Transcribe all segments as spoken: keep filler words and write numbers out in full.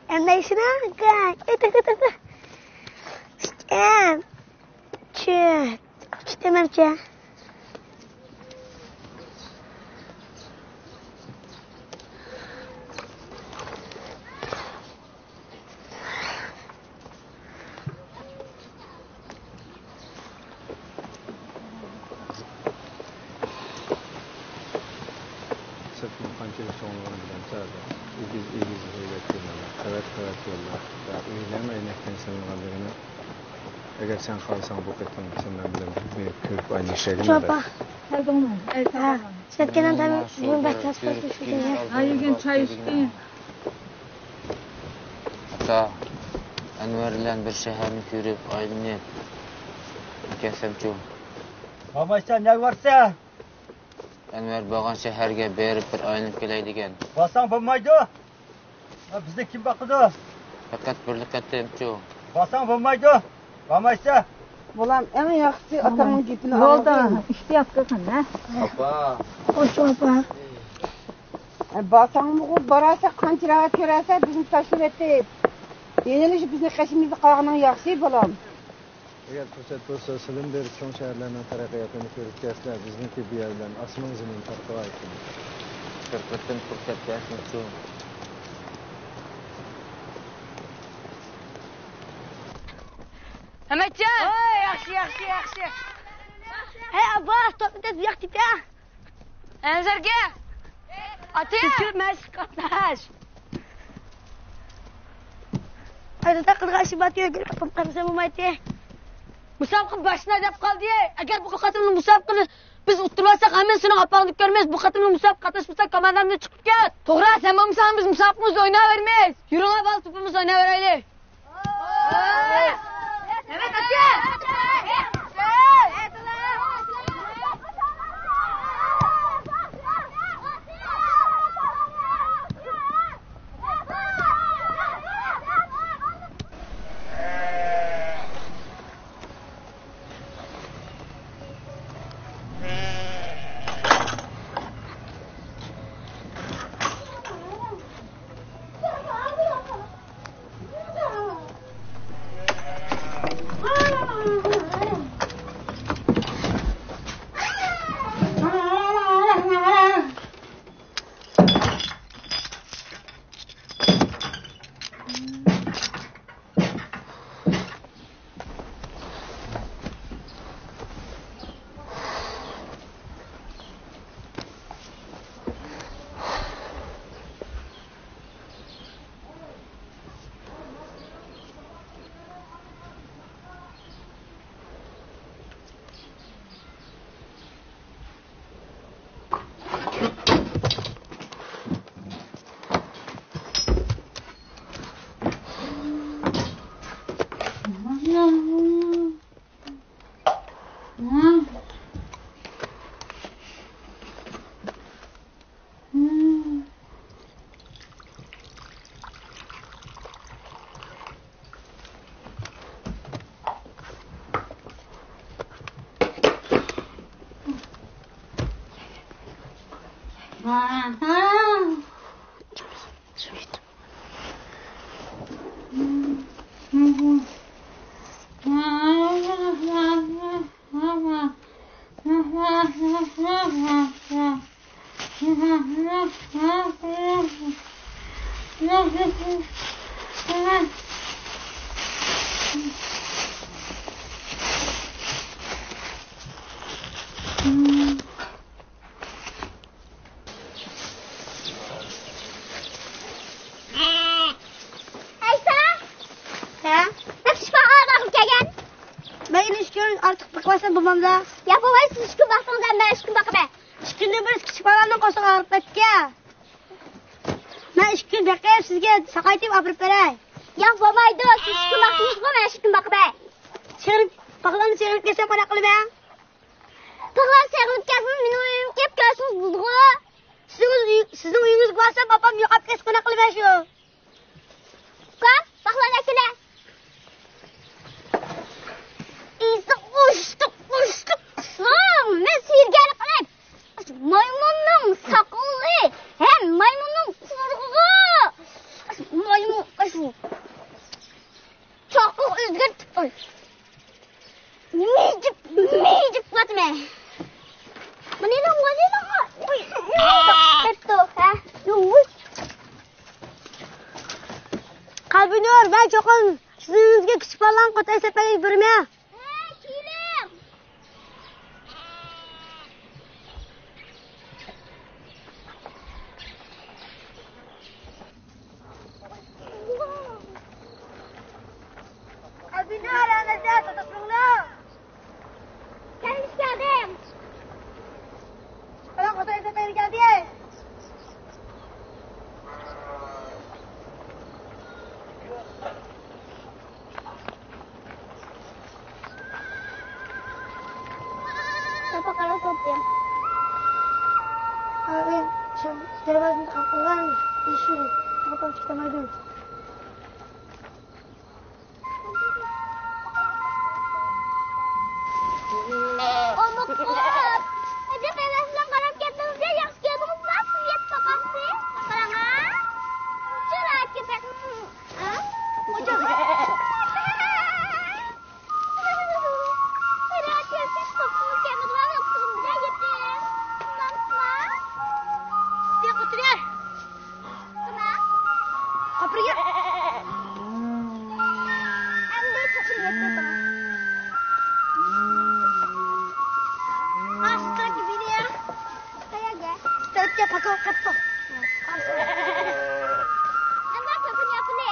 ئەمدى شۇنىڭغا ئېتىق، ئېتىق، ئېتىق. ئىكەن. چۈ-، چۈشتۈم ئەمچە. سىرتتىن قانچىلىك چوڭلۇقىنى بىلەمسەن، ئەبە؟ ئېگىز، ئېگىز ھەيۋەت يوللار، قەۋەت، قەۋەت يوللار ۋە ئۆيلەرمۇ ئەينەكتىن سېلىنغانلىقىنى، ئەگەر سەن خالىساڭ، بۇ قېتىم سەن مەن بىلەن بىر كۆرۈپ ئايلىنىشايلى. شۇ ئاپا. كەلدىڭمۇ؟ ھە. سەتكەنەن تەمى بۇنى بەك تەس قىلىپ چۈشۈردۈم. ھە، يېگىن چاي ئىچتىڭ. ئاتا، ئەنۋەر بىلەن بىر شەھەرنى كۆرۈپ ئايلىنىپ كەلسەمچۇ؟ بارمايسەن، نەگە بارسەن؟ ئەنۋەر بارغان شەھەرگە بېرىپ بىر ئايلىنىپ كېلەي دېگەن. بارساڭ بولمايدۇ. ھە، بىزنى كىم باقىدۇ؟ پەقەت بىرلا قېتىمچۇ؟ بارساڭ بولمايدۇ. بارمايسەن. بالام، ئەڭ ياخشىسى ئاتاڭنىڭ گېپىنى ئاڭلا. يولدا ئىشتىياق قىلغىن، ھە؟ ئاپا. خوش، ئاپا. بارساڭمۇ بارارسەن، قانچىلارغا كۆرەرسەن، بىزنى تاشلىۋېتىپ. يەنىلا بىزنى قېشىمىزدا قالغىنىڭ ياخشى، بالام. ئەگەر پۇرسەت بولسا، سىلىمۇ بېرىپ چوڭ شەھەرلەرنىڭ تەرەققىياتىنى كۆرۈپ كەلسىلەر، بىزنىڭكى بۇ يەر بىلەن ئاسمان زېمىن پەرقى بار ئىكەن. بىر قېتىم پۇرسەت بەرسىڭىزچۇ؟ ھەمەتجان! ۋاي، ياخشى، ياخشى، ياخشى. ھەي، ئابباس، توپنى تېز بۇ ياققا تېپە. ئەنزەرگە! ئاتى! كۆپ مەشىق قاتناش. ئايدا قىلغان ئىشىم بار، كۆرۈپ قارىسام بولمايتتى. مۇسابىقە باشلا دەپ قالدى. ئەگەر بۇ قېتىملىق مۇسابىقىنى بىز ئۇتتۇرۇۋالساق، ھەممىنى سېنىڭ ئاپاڭنى كۆرىمىز. بۇ قېتىملىق مۇسابىقە قاتناشمىساڭ، كاماندامدىن چىقىپ كەت. توغرا، سەن بولمىساڭ، بىز مۇسابىقىمىزنى ئويناۋەرمەيمىز. يۈرۈڭلار، بالىلار، توپىمىزنى ئويناۋېرەيلى. ھە؟ مەن كىچىك بالىغا باققىلى كەلگەن. مەن ئىككى كۈن ئارتۇق بېقىۋالسام بولمامدا؟ يا بولمايدۇ، سىز ئىككى كۈن باقسىڭىز، مەن ئۈچ كۈن باقىمەن. ئىككى كۈندىن بىر كىچىك بالامنىڭ قورسىقى ئاغرىپ كەتتى. مەن ئىككى كۈن بېقىپ سىزگە ساقايتىپ ئاپىرىپ بېرەي. ياق، بولمايدۇ، سىز ئىككى كۈن باقتىڭىزغۇ، مەن ئۈچ كۈن باقىمەن. چىقىرىپ، باغلارنى چىقىرىپ كەتسەم قانداق قىلىمەن؟ باغلار سېغىنىپ كەتسىمۇ مېنىڭ ئۆيۈمگە كېلىپ كەلسىڭىز بولىدىغۇ. سىزنىڭ ئۆي-، سىزنىڭ ئۆيىڭىزگە بارسام ئاپام يوقاپ كەتسە قانداق قىلىمەن شۇ؟ ئۇكام، باغلارنى ئەكىلە. ئىسى ئۇشتۇق، ئۇشتۇق قىسىڭ، مەن سىزگە قىلىپ. ئاشۇ مايمۇننىڭ ساقىلى ھەم مايمۇننىڭ قۇلىقىغا. ئاشۇ مايمۇن، ئاشۇ چاقىغا ئۆزگەرتىپ قوي. مىجىپ، مىجىپ قىلاتىمەن. مانا ئېلىڭ، مانا ئېلىڭ. ئوي، ئوي، قېپتۇ، ھە؟ يوۋ. قەلبىنۇر، مەن چوقۇم سىزنىڭ ئۆيىڭىزگە كىچىك بالىلارنى قوتاي سەپەرگە بېرىمەن. ھە، كېلىڭ. قەلبىنۇر، ئەنە، تۇتۇپ تۇرۇڭلار. كەلدىم، كەلدىم. ئانا، قوتاي سەپەرگە كەلدى. تاپا قارا سوتيم. ئارىن، شۇ دەرۋازىنى قاپىغان، ئىشىك، قاپاپ چىقالمايدۇ. ئومۇقۇپ، ئەجەب ھەۋەس بىلەن قاراپ كەتتىڭىز يا، ياخشى كەلدىڭىزما؟ سىز يەتتە تاپامسىز؟ قاراڭا. شۇ راكى بەك. ھە؟ قەيەرگە؟ ئۈستەلگە پاكاۋ قىپتۇ. ئەمما كۆپىنى ياپىلى.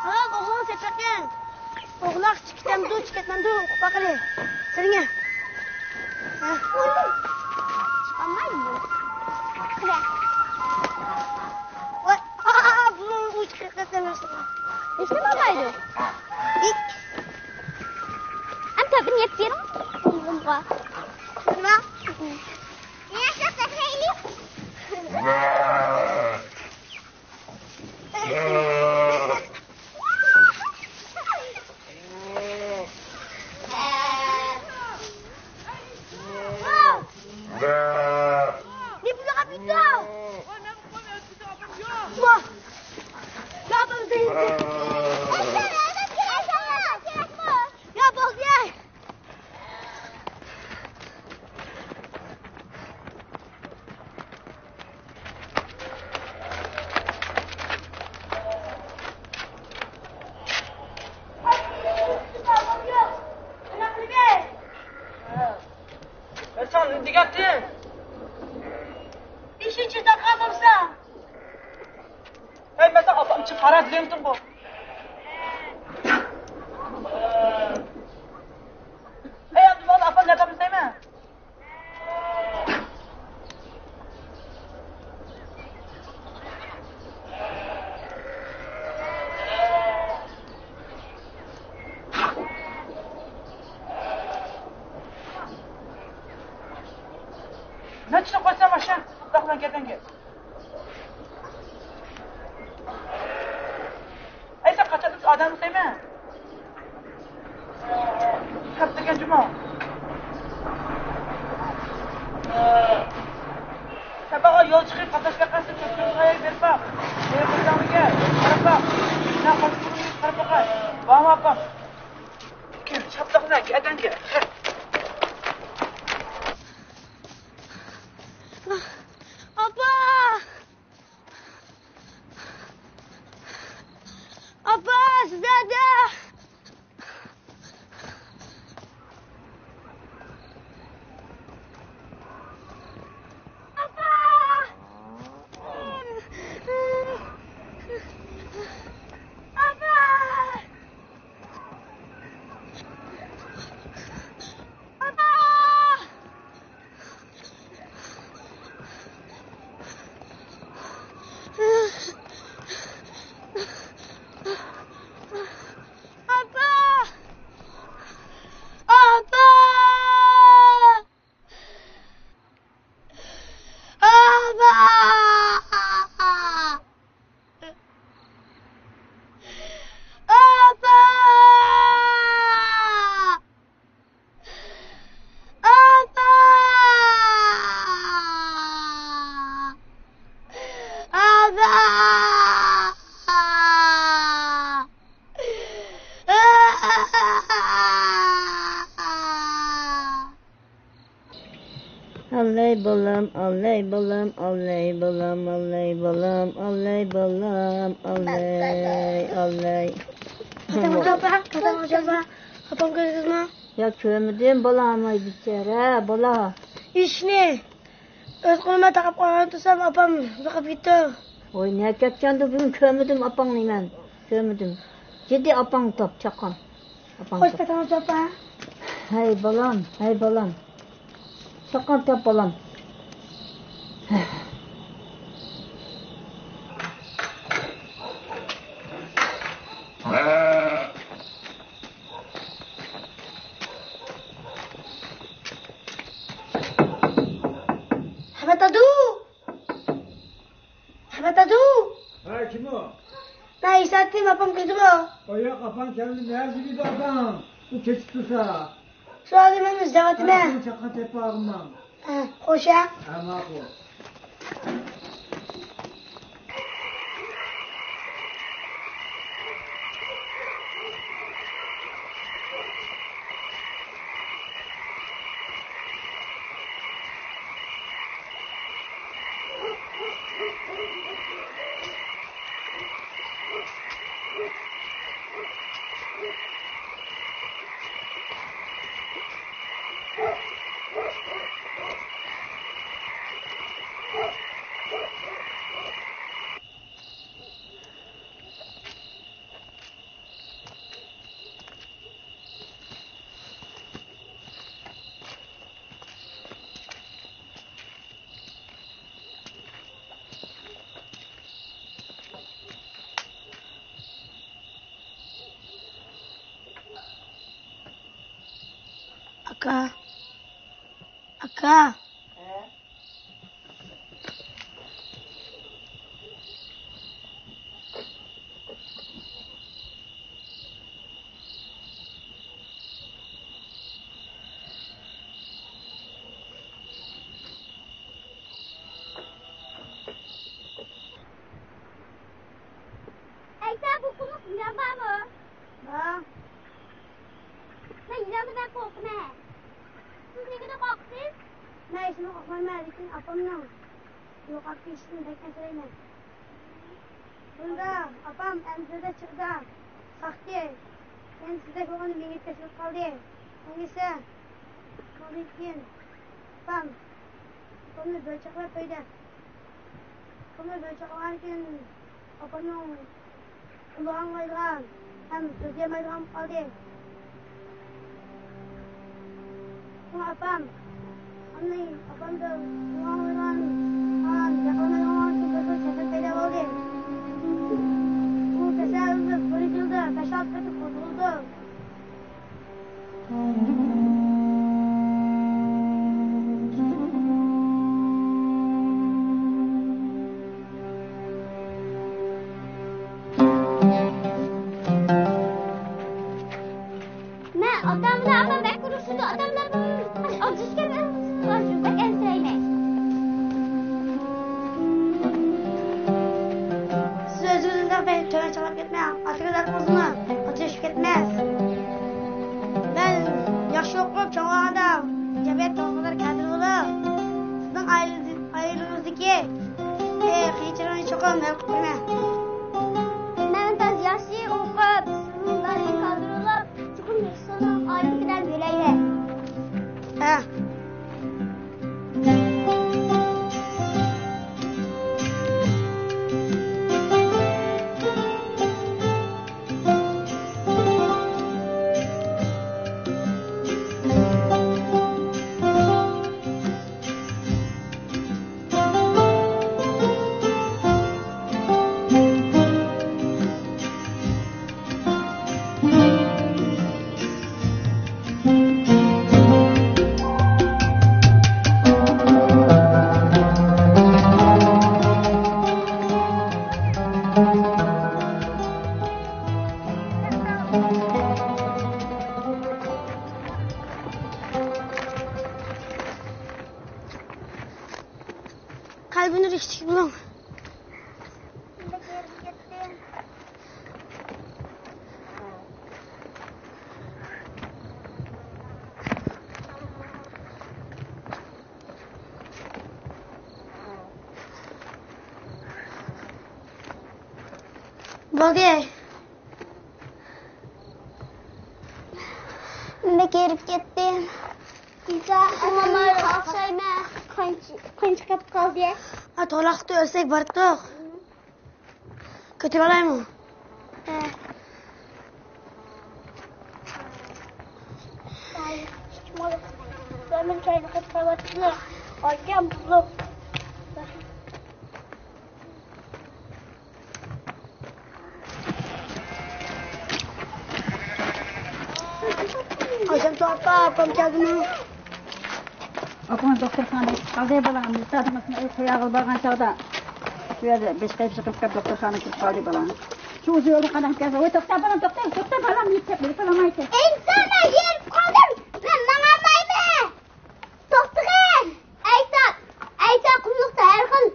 ھە، ئوغلۇڭ سېپىقىڭ. ئوغلاق چىقىتەمدۇ، چىقىتمامدۇ، ئۇقۇپ باقىلى. سېنىڭ. ھە. چىقالمايدۇ. قىلە. ۋاي، ئا، ئا، ئا، بۇ، بۇ چىقىپ كەتسە مەسىلە. ھېچنېمە بولمايدۇ. ھېچ. ئەمدى تۆپىنى يەپ بېرىڭ. ئوغلۇمغا. نېمە؟ ياشاپ بېرەيلى. ھەي، مەن ساڭا ئاپام چىقىپ قارا دېگەنتىمغۇ. ھەي، ئابدۇللا، ئاپام نەدە دەيمەن؟ نەچچە قويسام ئاشۇ، ئۇنداق بىلەن گەپەڭگە. ئەي، سەن قاچانلىق ئادەم دەيمەن. كەپتىكەن جۇمۇ. سەن ماڭا يول چىقىپ قاتناش بېقەرسەن، كۆپتۈرۈپ قاياق بېرىپ باق. بېرىپ قويساڭمىكەن، قاراپ باق. مەن قاچىپ قاراپ باقاي. بارمۇ ئاپام؟ كەل، چاپلىق بىلەن گەدەڭگە. ئاپا! ئاپا، سىز نەدە؟ ئاپا! بالام، ئاللاي بالام، ئاللاي بالام، ئاللاي بالام، ئاللاي بالام، ئاللاي، ئاللاي. ئاتاڭ ئاچالما، ئاتاڭ ئاچالما. ئاپام كۆردىڭىزمۇ؟ يا، كۆرمىدىم، بالام، ئاي، بىچارە بالا. ئىشنى ئۆز قولۇمدا تاقاپ قالغان تۇرسام، ئاپام يوقاپ كېتىپتۇ. ۋاي، نەگە كەتكەندۇ، بۈگۈن كۆرمىدىم ئاپاڭنى مەن. كۆرمىدىم. جىددىي ئاپاڭنى تاپ، چاققان. ئاپاڭنى خوش تاپ. پېتىڭىز چاپا. ھەي، بالام، ھەي، بالام. چاققان تاپ، بالام. ئەمەت دادۇ! ئەمەت دادۇ! ھە، كىم ئۇ؟ مەن ئىساتتىم، ئاپام كىردىمۇ؟ ئۇ ياق، ئاپاڭ كەلدى، نەدە يۈرىدۇ ئاپاڭ؟ ئۇ كېچىكىپ تۇرسا. شۇ ھازىر مەن ئىزدەۋاتىمەن. ھە، چاققان تېپىپ ئالغىنىڭ. ھە، خوش ھە. ھە، ماقۇل. ئاكا. ئاكا. ئەيسا، بۇ قۇملۇق يىلان بارمۇ؟ بار. مەن يىلاندىن بەك قورقىمەن. سىز نېمىدىن قورقىسىز؟ مەن ھېچنېمىدىن قورقمايمەن، لېكىن ئاپامنىڭ يوقاپ كېتىشىدىن بەك ئەنسىرەيمەن. بۇندا ئاپام ئەنزىدە چىقىدا ساقچى. مەن سىزدەك بولغاندا مېڭە تەشۋىق قىلدى. ئەمىسە، بۇندىن كېيىن ئاپام، ئاپامنى بىر چاقلاپ قويدى. ئاپامنى بىر چاقلىغاندىن كېيىن ئاپامنىڭ قۇلىقى ئاڭلايدىغان ھەم سۆزلىيەلمەيدىغان بولۇپ قالدى. شۇڭا ئاپام، ئاپامنى، ئاپام بىر قۇلىقى ئاڭلايدىغان ھەم گەپ قىلمايدىغان بولغان ئۈچۈن بىر خىل كېسەل پەيدا بولدى. بۇ كېسەل بىر يىلدا بەش-ئالتە قېتىم قوزغىلىدۇ. مەن ئاتام بىلەن ئاپام بەك ئۇرۇشىدۇ. ئاتام بىلەن ئاپام ئاجرىشىپ كەتمەسمۇ، بەك ئەنسىرەيمەن. سىز ئۆزىڭىزنى بەك تۆۋەن چاغلاپ كەتمەڭ. ئاتىڭىز ئارقىڭىزدىمۇ ئاجرىشىپ كەتمەس. مەن ياخشى ئوقۇپ چوڭ بولغاندا جەمئىيەت تولۇقلىرى كادىر بولۇپ، سىزنىڭ ئائىلىڭىزدىكى، ئائىلىڭىزدىكى، ئى، قىيىنچىلىقنى چوقۇم ھەل قىلىپ بېرىمەن. مەن تازا ياخشى ئوقۇپ، سىزنىڭ دائىم كادىر بولۇپ، چوقۇم ياخشى سىزنىڭ ئائىلىدىكىدەك بېرەيلى. ھە. قەلبىنى رىشتىك بولۇڭ. بولدى. بەك ھېرىپ كەتتىم. ئىنسان ئەمەلگە ئوخشايمەن. قانچە، قانچە قېلىپ قالدى؟ ئا، تولاقتا ئۆلسەك بارتۇق. كۆتۈرۈۋالايمۇ؟ ھە. مەن چاينى قېتىپ قويۇۋاتىمەن. ئايكەم بۇزۇپ. ئايشەمسۇ ئاپا، ئاپام كەلدىمۇ؟ ئاپىڭىز دوختۇرخانىدا قالدى بالام. بىز تازىمىسىنى ئۆي قوياغىلى بارغان چاغدا، بۇ يەردە بېشى قېيىپ چىقىپ كەپ دوختۇرخانىغا كىرىپ قالدى بالام. شۇ ئۇزۇن يولدىن قانداق كەلسە، ۋاي توختا بالام، توختا، توختا بالام، يېتىپ كەپ، يېتىپ بولمايتتى. ئىنسانلار ھېرىپ قالدىم، مەن ماڭالمايمەن. توختىغىن! ئەيسا، ئەيسا، قۇملۇقتا ھەر خىل،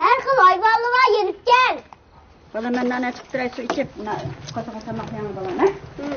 ھەر خىل ھايۋانلار بار، يېنىپ كەل. بالام، مەن نانە چىقىپ تۇراي، سۇ ئىچىپ، مانا قورسىقىغا تاماق يەڭ بالام، ھە؟ ھە.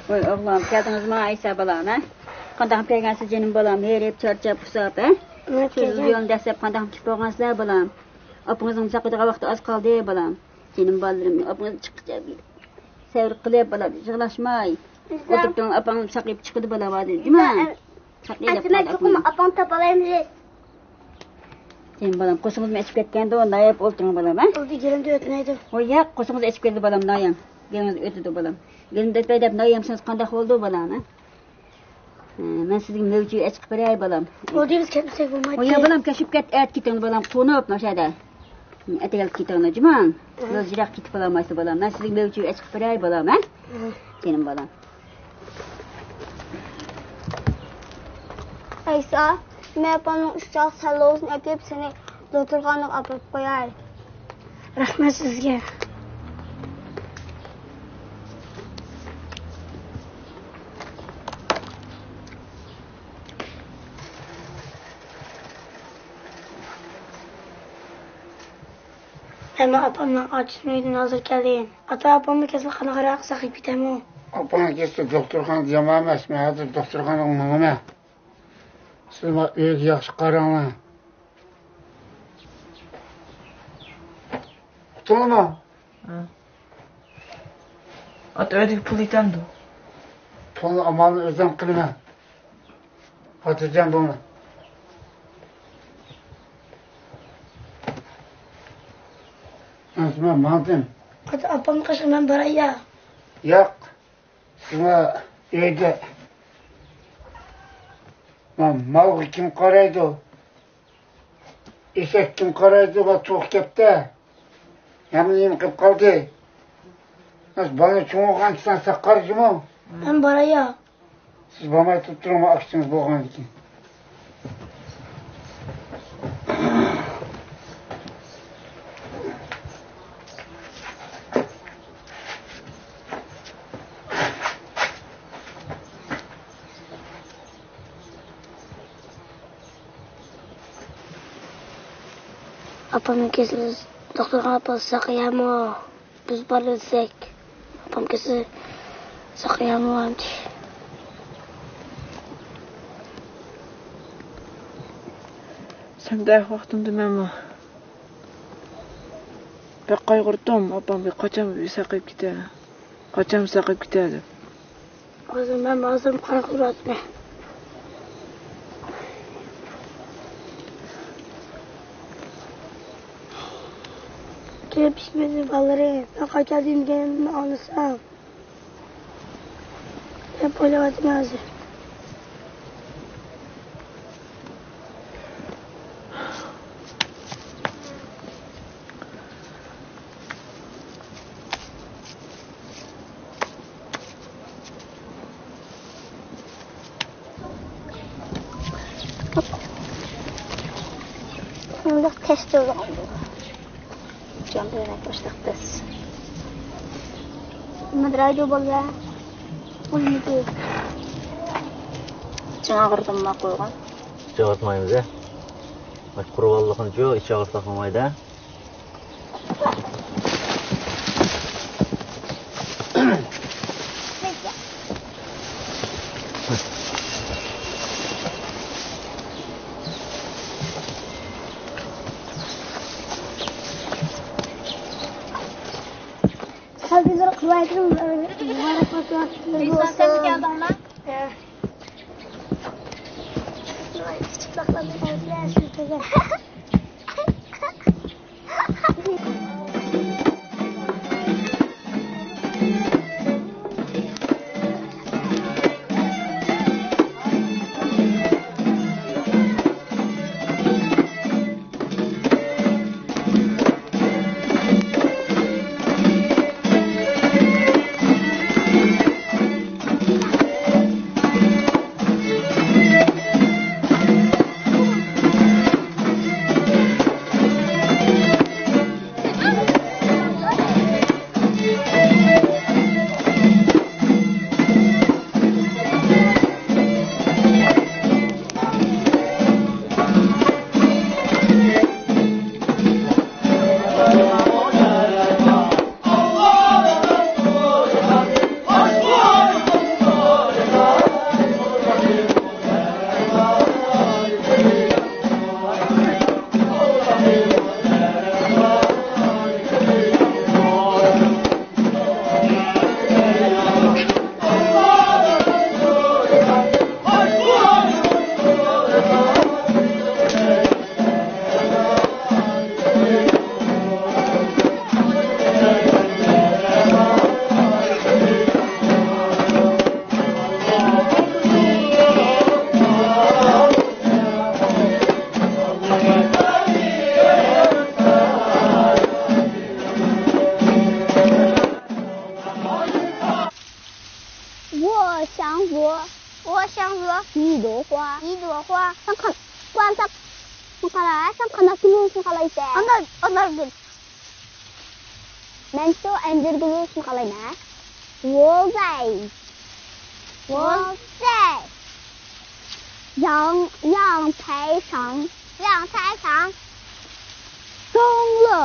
ۋاي ئوغلۇم، كەلدىڭىزمۇ ئەيسا بالام، ھە؟ قانداق كەلگەنسىز جېنىم بالام، ھېرىپ، چارچاپ، ئۇسساپ، ھە؟ شۇ يولنى دەسسەپ قانداق كېتىپ بولغانسىلەر بالام؟ ئاپىڭىزنىڭ چاقىدىغان ۋاقتى ئاز قالدى بالام. جېنىم بالىلىرىم، ئاپىڭىز چىققىچە سەۋر قىلىپ بالام، يىغلاشماي ئولتۇرۇپ تۇرۇڭ، ئاپاڭ ساقىيىپ چىقىدۇ بالام، ھازىر جۇما. ساقىيىپ قالدى ئاپىڭىز. ئاپاڭ تاپالايمىز. جېنىم بالام، قورسىقىڭىزمۇ ئېچىپ كەتكەندۇ، ناياپ ئولتۇرۇڭ بالام، ھە؟ ئولدى گېلىمدە ئۆتمەيدۇ. ھوي ياق، قورسىقىڭىز ئېچىپ كەتتى بالام، نايام. گېلىڭىز ئۆتىدۇ بالام. گېلىمدە ئۆتمەي دەپ نايامسىڭىز قانداق بولىدۇ بالام، ھە؟ ھە، مەن سىزگە مەۋجۇ ئېچىقىپ بېرەي بالام. ئولدى بىز كەتمىسەك بولمايدۇ. ھوي يا بالام، كەچۈپ كەت، ئەتە كېتىڭ بالام، قونۇپ ناشادا. ئەتىگەن كېتىڭلار جۇمۇ. ھە. يول يىراق كېتىپ بولالمايسىز بالام. مەن سىزگە مەۋجۇ ئېچىقىپ بېرەي بالام، ھە؟ ھە. جېنىم بالام. ئەيسا، مەن ئاپامنىڭ ئۈچ چاق سەللىۋىسىنى ئەكىرىپ، سېنى دوختۇرخانىغا ئاپىرىپ قوياي. رەھمەت سىزگە. مەنمۇ ئاپامنىڭ ئاچىسىنىڭ ئۆيىدىن ھازىر كەلدىم. ئاتا، ئاپامنىڭ كېسىلى قانداقراق، ساقىيىپ كېتەرمۇ؟ ئاپاڭنىڭ كېسىلى دوختۇرخانىدا يامان ئەمەس. مەن ھازىر دوختۇرخانىغا ماڭىمەن. سىز مانا ئۆيگە ياخشى قاراڭلار. ئۇقتۇڭلارمۇ؟ ھە. ئاتا، ئۆيدىكى پۇل يېتەمدۇ؟ پۇلنى ئامالنى ئۆزۈم قىلىمەن. خاتىرجەم بولۇڭ. ئەمىسە مەن ماڭدىم. ئاتا، ئاپامنىڭ قېشىغا مەن باراي يا؟ ياق. شۇڭا ئۆيدە ما-، مالغا كىم قارايدۇ؟ ئېشەك كىم قارايدۇ؟ ما توق كەپتە. ھەممە نېمە قىلىپ قالدى. بەس، بالا چوڭ بولغانچە سەن ساقار جۇمۇ. مەن باراي يا. سىز بارماي تۇرۇپ تۇرۇڭ، ئاكىچىڭىز بولغاندىكىن. ئاپامنىڭ كېسىلى دوختۇرغا ئاپارساق يامۇ؟ بىز بارىۋەتسەك، ئاپام كېسىلى ساقىيالمىغانتى. سەندەك ۋاقتىمدا مەنمۇ بەك قايغۇردۇم، ئاپام بىر قاچان بىر ساقىيىپ كېتەر، قاچان ساقىيىپ كېتەر دەپ. ھازىر مەن ھازىر قاراپ تۇراتتىم. كېلىپ ئىشمىدى بالىلىرى، مەن قايتاردىن دېگەننى ئاڭلىسام دەپ ئويلاۋاتىمەن ھازىر. شۇنداق تەس تۇرىدىغان بولدى. جان بېرەك باشلاق تەس. مەن رايدۇ بالىلار. ئۇنىڭكى. ئىچىڭ ئاغرىدىمۇ قويغان؟ ئىچ ئاغرىتمايمىز، ھە. قۇربانلىقىنچۇ، ئىچ ئاغرىتسا قىلمايدۇ. وشانغو. وشانغو. 一朵花. 一朵花. سەن قان-، قان-، سەن قانداق گۈل بولۇشنى خالايسەن؟ ئانار، ئانار گۈل. مەن شۇ ئەنجۈر گۈلى بولۇشنى خالايمەن. ۋوزەي. ۋوزەي. ياڭ، ياڭ تەيشاڭ. ياڭ تەيشاڭ. دۇڭلۇ.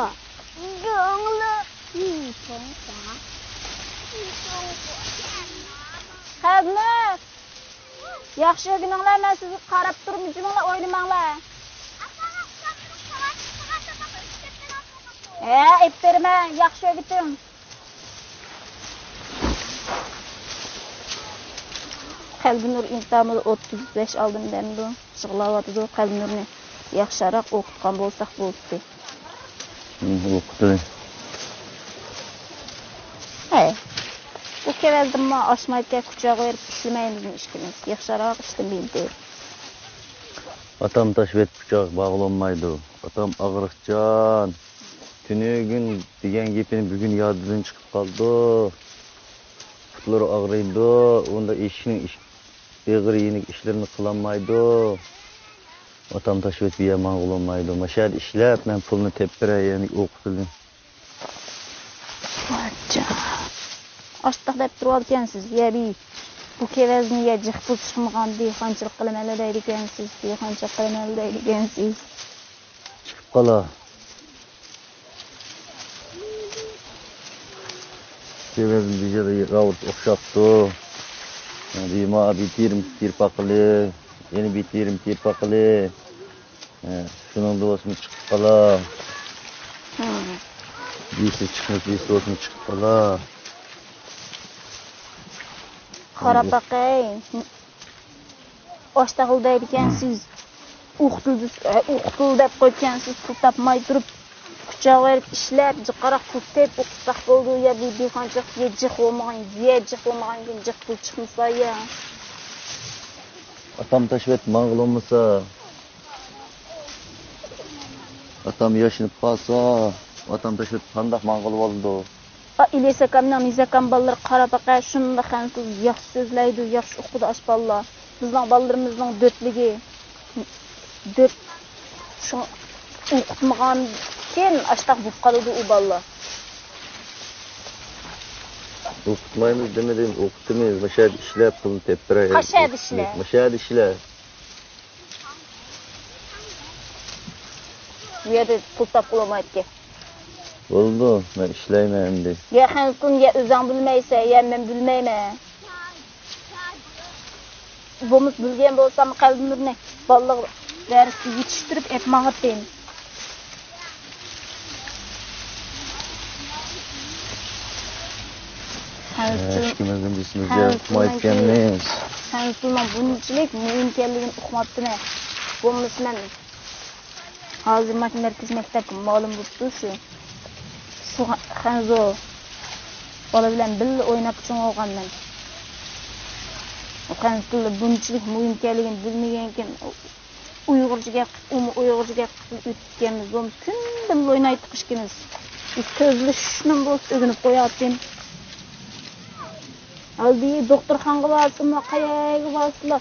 دۇڭلۇ. يىچۇڭخۇا. يىچۇڭخۇا. قەلبىنۇر! ياخشى ئۆگىنىڭلار، مەن سىزگە قاراپ تۇرۇپ جىمىڭلار ئوينىماڭلار. ھە، ئېيتىپ بېرىمەن، ياخشى ئۆگىتىڭ. قەلبىنۇر ئىنتامىدا ئوتتۇز ياش ئالدىم دەمدۇ، يىغلاۋاتىدۇ. قەلبىنۇرنى ياخشىراق ئوقۇتقان بولساق بولاتتى. ھىم، ئوقۇتىلى. ھەي، بۇ كېۋەزدىمۇ ئاشمايدىكەن، كۇچاغا بېرىپ ئىشلىمەيمىزمۇ ئىككىمىز؟ ياخشىراق ئىشلىمەيدۇ. ئاتام تاشۋېتىپ كۇچاغا بارغىلى بولمايدۇ. ئاتام ئاغرىقچان. تۈنۈگۈن دېگەن گېپىنى بۈگۈن يادىدىن چىقىپ قالىدۇ. پۇتلىرى ئاغرىيدۇ. ئۇنداق ئىشنىڭ ئىش-، ئېغىر يېنىك ئىشلىرىنى قىلالمايدۇ. ئاتام تاشۋېتىپ بىيە ماڭغىلى بولمايدۇ. ماشۇ يەردە ئىشلەپ، مەن پۇلنى تېپىپ بېرەي، يەنى ئوقۇتىلى. ئاشتاق دەپ تۇرۇۋالىدىكەنسىز، يە بى-، بۇ كېۋەزنى يە جىق پۇل چىقمىغان، دېھقانچىلىق قىلىمەنلا دەيدىكەنسىز، دېھقانچىلىق قىلىمەنلا دەيدىكەنسىز. چىقىپ قالا. كېۋەزنى بىر يەردە راۋۇرۇس ئوخشاپتۇ. دېما بىتىرىم تېرىپ باقىلى، يەنە بىتىرىم تېرىپ باقىلى. ھە، شۇنىڭدا بولسىمۇ چىقىپ قالا. ھىم. بىرسى چىقمىسا، بىرسى بولسىمۇ چىقىپ قالا. قاراپ باقاي. ئاشتاغىل دەيدىكەنسىز. ئوقۇتۇل، ئوقۇتۇل دەپ قويىدىكەنسىز، پۇل تاپماي تۇرۇپ. كۇچاغا بېرىپ ئىشلەپ، جىقراق پۇل تېپىپ ئوقۇتساق بولىدۇ. يا بىر دېھقانچىلىق، يا جىق بولمىغان، يا جىق بولمىغاندىن كېيىن جىق پۇل چىقمىسا يا. ئاتام تاشۋېتىپ ماڭغىلى بولمىسا. ئاتام ياشىنىپ قالسا، ئاتام تاشلاپ قانداق ماڭغىلى بولىدۇ؟ ئا، ئىلياس ئاكامنىڭ، نىياز ئاكام بالىلىرى قاراپ باقە، شۇنداق خەنزۇ ياخشى سۆزلەيدۇ، ياخشى ئوقۇيدۇ ئاش بالىلار. بىزنىڭ بالىلىرىمىزنىڭ دۆتلۈكى، دۆت، شۇ ئوقۇتمىغاندىكىن ئاشتاق بولۇپ قالىدۇ ئۇ بالىلار. ئوقۇتمايمىز دېمىدىم، ئوقۇتىمىز. مۇشۇ يەردە ئىشلەپ، پۇلنى تېپىپ بېرەي. قايسى يەردە ئىشلەپ؟ مۇشۇ يەردە ئىشلە. بۇ يەردە پۇل تاپقىلى بولمايدىكەن. بولىدۇ، مەن ئىشلەيمەن ئەمدى. يا خەنزۇتۇن، يا ئۆزۈڭ بىلمەيسەن، يا مەن بىلمەيمەن. بولمىسا بىلگەن بولسام، قەلبىمىزنى بالىلىق دەرسكە يېتىشتۈرۈپ ئېلىپ ماڭاتتىم. ھەشكىمىزنى بېشىمىزغا قويمايدىكەنمىز. خەنزۇتۇننىڭ بۇنچىلىك مۇھىم ئىكەنلىكىنى ئۇقماپتىمەن. بولمىسا مەن ھازىر مانا مەركىزىي مەكتەپكە مۇئەللىم بولۇپ تۇرسۇن. شۇ خەنزۇ بالا بىلەن بىللە ئويناپ چوڭ بولغانمەن. ئۇ خەنزۇ تىلى بۇنچىلىك مۇھىم ئىكەنلىكىنى بىلمىگەنكىن، ئۇيغۇرچە گەپ قىلىپ، ئۇمۇ ئۇيغۇرچە گەپ قىلىپ ئۆتكەنمىز. بولمىسا كۈندە بىللە ئوينايتتۇق ئىككىمىز. سۆزلىشىشنىمۇ بولسا ئۆگىنىپ قوياتتىم. ھالبۇكى دوختۇرخانىغا بارسىمۇ، قەيەرگە بارسىلا،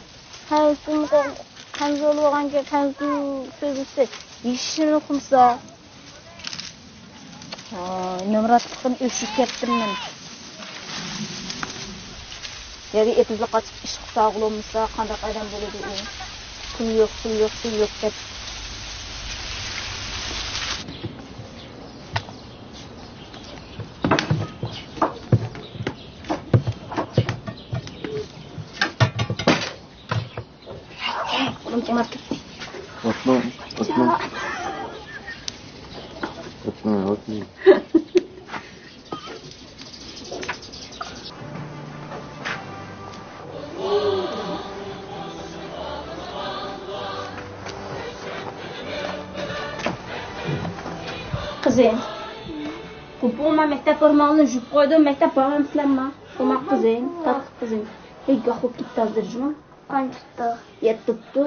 خەنزۇ تىلىنى، خەنزۇ بولغانكەن، خەنزۇ سۆزلىسە، ھېچنېمە قىلمىسا. ۋاي، نامراتلىقتىن ئۆچۈپ كەتتىم مەن. يەنە ئېتىزغا قاچىپ ئىشقا ساغلىمىسا، قانداق ئادەم بولىدۇ ئۇ؟ پۇل يوق، پۇل يوق، پۇل يوق دەپ. قولۇم چىڭلاپ كەتتى. ئوتنىڭ، ئوتنىڭ، ئوتنىڭ، ئوتنىڭ. قىزىم، قوپۇڭ، مەن مەكتەپ فورماڭلارنى يۇيۇپ قويدۇم. مەكتەپ بارغانسىلەرما؟ ئوماق قىزىم، تاتلىق قىزىم. ھېي، گاھ بولۇپ كېتىپتۇ ھازىر جۇمۇ. قانچە تۇتتى؟ يەتتە تۇتتى.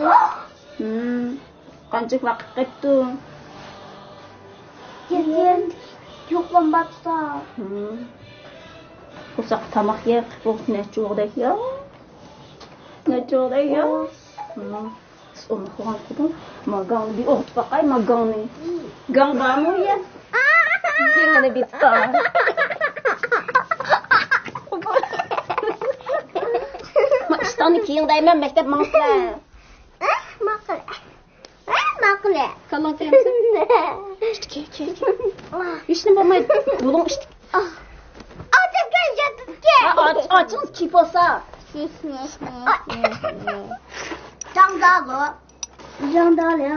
ھىم. قانچە ۋاقىت قېپتۇ؟ يېتىم. يوقلام باتتا. ھىم. قورساق تاماق يەپ بولسا نەچچە بولغۇدەك يا؟ نەچچە بولغۇدەك يا؟ ھىم. سىز ئۇنى قىلغان قىلدىڭ. ما گاڭنى بىر ئۇرۇپ باقاي، ما گاڭنى. گاڭ بارمۇ يا؟ يېڭىنى بىتتا. ما ئىشتاننى كىيىڭ دەيمەن، مەكتەپ ماڭىسىلەر. ئەھ، ماقۇل. ئەھ، ماقۇل. كاللاڭ كەمسە. ئىشتىكى، كىي، كىي. ھېچنېمە بولمايدۇ. بۇلۇڭ ئىشتىكى. ئاچ، ئاچ، ئاچ. ھە، ئاچ، ئاچىڭىز كىيىپ بولسا. جاڭدالو. جاڭدالو.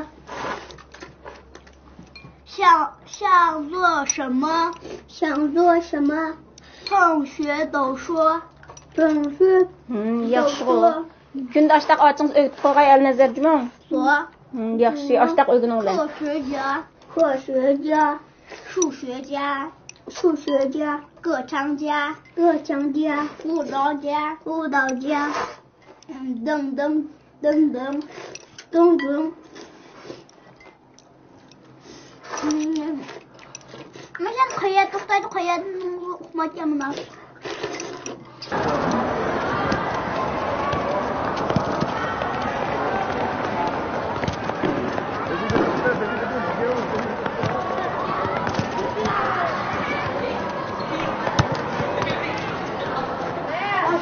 想，想做什么？想做什么？上学读书。上学 ھىم، ياخشىغۇ. كۈندە ئاشتاق ئاچىڭىز ئۆگىتىپ قويغاي ئەلنەزەر جۇمۇ. 我 ھىم، ياخشى، ئاشتاق ئۆگىنىڭلار. 科学家。科学家。数学家。数学家。歌唱家。歌唱家。舞蹈家。舞蹈家。 دىڭ دىڭ، دىڭ دىڭ، دىڭ دىڭ. مەسىلەن، قەيەردە توختايدۇ، قەيەردىن ئۇقمايتتى مۇنداق.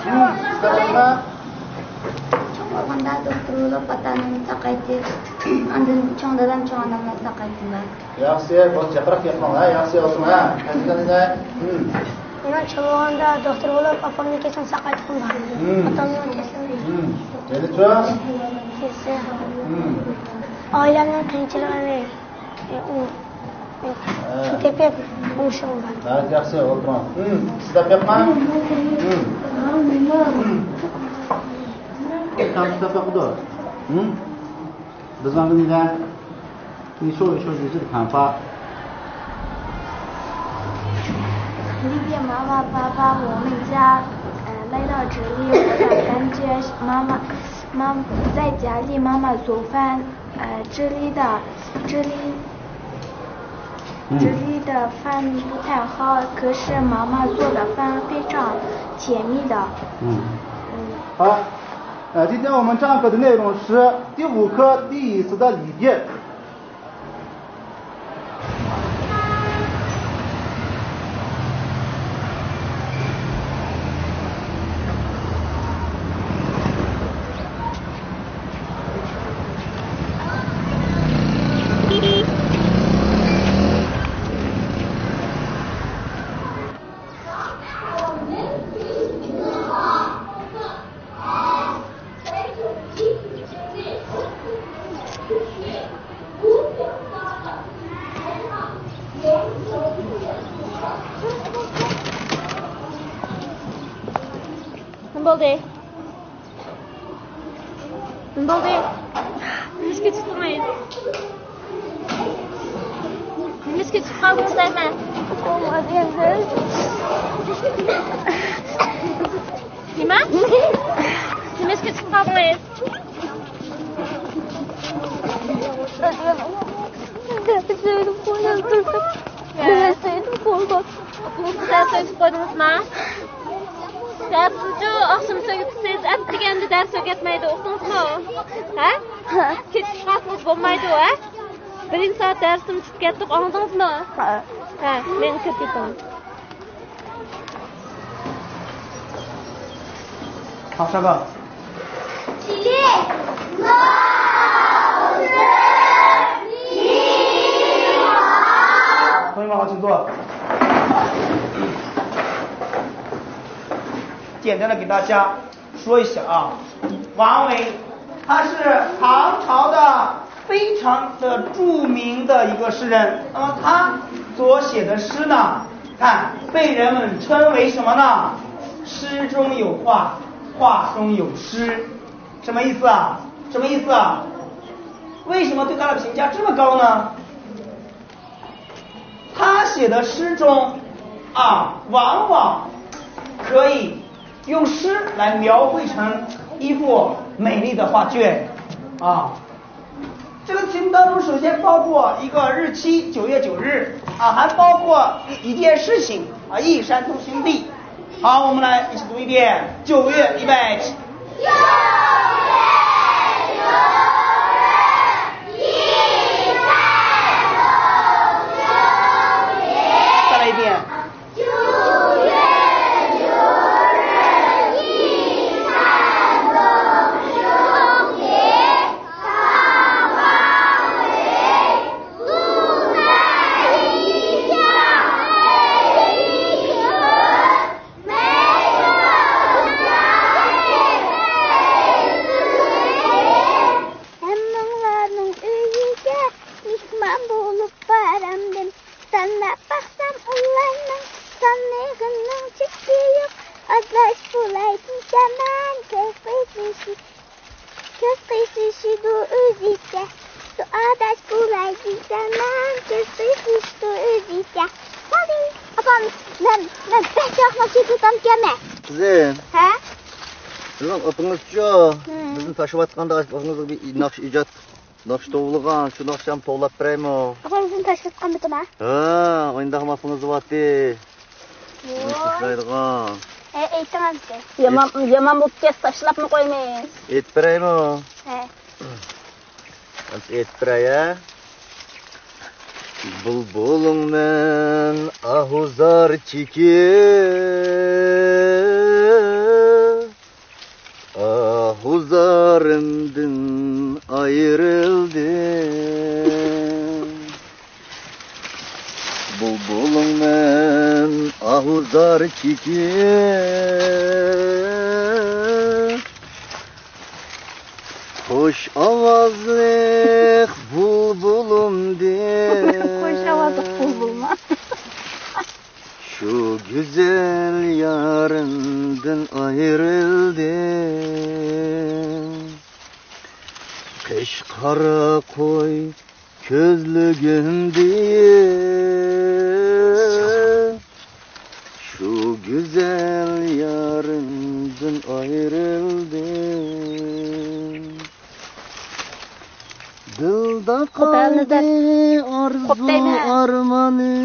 嗯， چوڭ بولغاندا دوختۇر بولۇپ، ئاتا-ئانامنى ساقايتىپ، ئاندىن چوڭ دادام، چوڭ ئانامنى ساقايتىمەن. ياخشى، بولدى، جىقراق گەپ قىلماڭ، ھە؟ ياخشى، ئولتۇرۇڭ، ھە؟ ھەزىكەن، ھە؟ ھىم. مەن چوڭ بولغاندا دوختۇر بولۇپ، ئاپامنىڭ كېسىنى ساقايتقۇم بار. ھىم. ئاتامنىڭ كېسىنى. ھىم. يەنىچۇ؟ كېسە. ھىم. ئائىلەمنىڭ قىيىنچىلىقىنى، ئۇ، ئۇ، ھە. تېپىپ ئوڭشىغۇم بار. ھە، ياخشى، ئولتۇرۇڭ. ھىم. سىز تېپىپما؟ ھىم. ھىم. تامسا تاپىدۇ. ھىم. 你说，你说，你这个看法。谢谢妈妈、爸爸，我们家，呃，来到这里，我想感谢妈妈，妈，在家里妈妈做饭，呃，这里的，这里，嗯。这里的饭不太好，可是妈妈做的饭非常甜蜜的。嗯。嗯。好，呃，今天我们唱歌的内容是第五课第一次的离别。بولدى. نېمە بولدى؟ نېمىشقا چىقتىڭىز؟ نېمىشقا چىقىپ قالدىڭىز دەيمەن؟ نېمە؟ نېمىشقا چىقىپ قالدىڭىز؟ دەرس ئۆتۈپ قويدىڭىزما؟ دەرسنىچۇ ئاخشام سۆگىتىسىز، ئەتىگەندە دەرس ئۆگەتمەيدۇ، ئۇقتىڭىزمۇ؟ ھە؟ كېچىكىپ قالسىڭىز بولمايدۇ، ھە؟ بىرىنچى سائەت دەرسنى ئۇنتۇپ كەتتۇق، ئاڭلىدىڭىزمۇ؟ ھە. ھە، مېڭىپ كىرىپ كېتىڭ. تاپشۇرۇڭ. قويماڭ، ئاچىڭ، دۇئا. 简单的给大家说一下啊，王维，他是唐朝的非常的著名的一个诗人。那么他所写的诗呢，看，被人们称为什么呢？诗中有画，画中有诗。什么意思啊？什么意思啊？为什么对他的评价这么高呢？他写的诗中啊，往往可以用诗来描绘成一幅美丽的画卷啊。这个题目当中，首先包括一个日期，九月九日啊，还包括一一件事情啊，一山东兄弟。好，我们来一起读一遍，九月，预备，起。再来一遍。ھەممىڭلارنىڭ ئۆيىگە مېھمان بولۇپ بارامدىم. ساناپ باقسام ئۇلارنىڭ سانىغىنىڭ چېكى يوق. ئاداش بولاي دېسەم مەن كۆز قىسىشىدۇ ئۆزىچە. شۇ ئاداش بولاي دېسەم مەن كۆز قىسىشىدۇ ئۆزىچە. بولدى. ئاپام، مەن، مەن بەك ياخشى ناخشا ئېيتىۋاتامدىكەنمەن. قىزىم. ھە؟ بىزنىڭ ئاپىڭىزچۇ؟ ھە. بىزنى تاشلاۋاتقاندا ئاپىڭىزغا بىر ناخشا ئىجاد، ناخشا توۋلىغان، شۇ ناخشامنى توۋلاپ بېرەيمۇ؟ ئاپام بىزنى تاشلاۋاتقانمىدىما؟ ھە، ئانداقمۇ ئاپىڭىز بارتى. ۋوي. بىزنى تاشلايدىغان. ھە، ئېيتىڭ ئەمدى. يامان، يامان بوپتۇ، تاشلاپمۇ قويىمىز. ئېيتىپ بېرەيمۇ؟ ھە. ئەمسە ئېيتىپ بېرەي، ھە؟ بۇلبۇلۇڭ مەن ئاھۇ زار چېكىپ، ئاھۇ زارىمدىن ئايرىلدىم. بۇلبۇلۇڭ مەن ئاھۇ زار چېكىپ، خۇش ئاۋازلىق بۇلبۇلۇمدىن. خۇش ئاۋازلىق بۇلبۇلما. شۇ گۈزەل يارىمدىن ئايرىلدىم. قىش قارا قوي كۆزلىگىمدىن، شۇ گۈزەل يارىمدىن ئايرىلدىم. دىلدا قوپالنى قالدى دەپ، ئارزۇ قوپ دەيمەن. ئارمانىم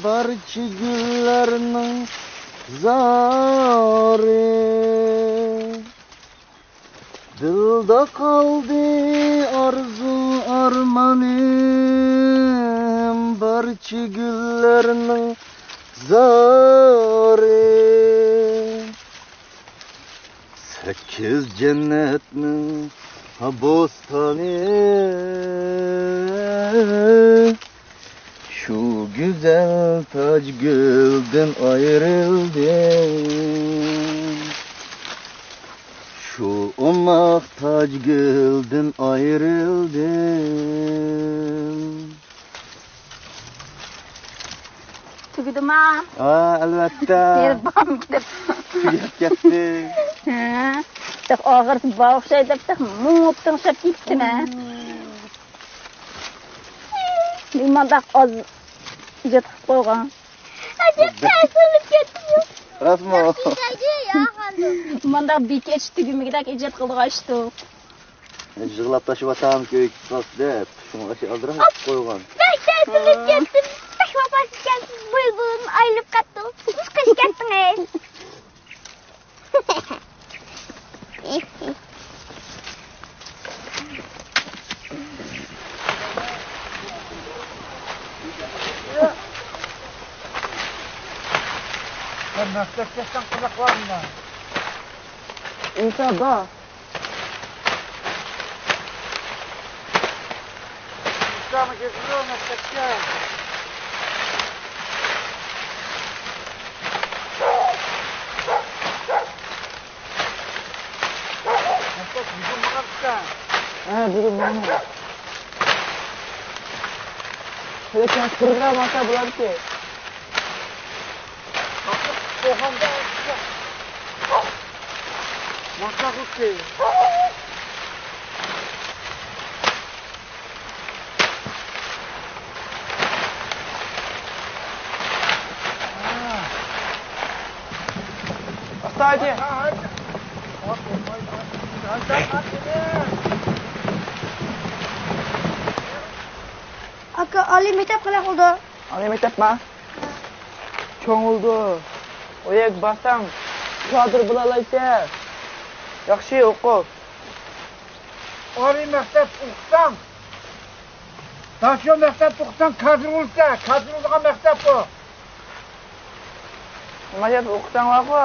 بارچە گۈللەرنىڭ زارى. دىلدا قالدى ئارزۇ ئارمانىم، بارچە گۈللەرنىڭ زارى. سەككىز جەننەتنىڭ بوستانى، شۇ گۈزەل تاجگۈلدىن ئايرىلدىم. شۇ ئوماق تاجگۈلدىن ئايرىلدىم. تۈگىدىما؟ ھە، ئەلۋەتتە. يەنە بارمىكىن دەپ. تۈگەپ كەتتى. ھە. تېخى ئاخىرسى بار ئوخشايدۇ دەپ تېخى مۇڭۇپ تىڭشاپ كېتىپتىمەن. مانداق ئاز ئىجاد قىلىپ قويغان. ئەجەب تەسىرلىك كەتتىم. راستمۇ؟ مانداق بېكەش تۈگىمىگۈدەك ئىجاد قىلىدىغان ئىشتۇق. يىغلاپ تاشلىۋاتامكى ئۆيگە قالسا دەپ، شۇڭا ئاشۇ ئالدىراپ قويغان. بەك تەسىرلىك كەتتىم. بەك ۋاپاسىز ئىكەنسىز، بۇيرۇغىنىم ئايرىلىپ قاپتۇ. قېچىپ كەتتىڭىز. مەكتەپكە كەتسەڭ قىزىق بار مانا. ئىنشاللا. ئىسلامى كەتسىزۇ مەكتەپكە. مەكتەپ بۈگۈن ماڭامسىكەن؟ ھە، بۈگۈن ماڭىمەن. لېكىن پروگرامماسا بولاركى. قوغاندا ماڭساق ئوكەي. ئاستا ھاجى. ئاكا، ئالىي مەكتەپ قانداق بولدى؟ ئالىي مەكتەپما؟ چوڭ بولدى. ئۇ يەرگە بارساڭ، كادىر بولالايسەن. ياخشى ئوقۇ. ئالىي مەكتەپ ئوقۇساڭ، داشو مەكتەپ ئوقۇساڭ، كادىر بولىسەن. كادىر بولىدىغان مەكتەپ بۇ. مەكتەپ ئوقۇساڭ بارغۇ،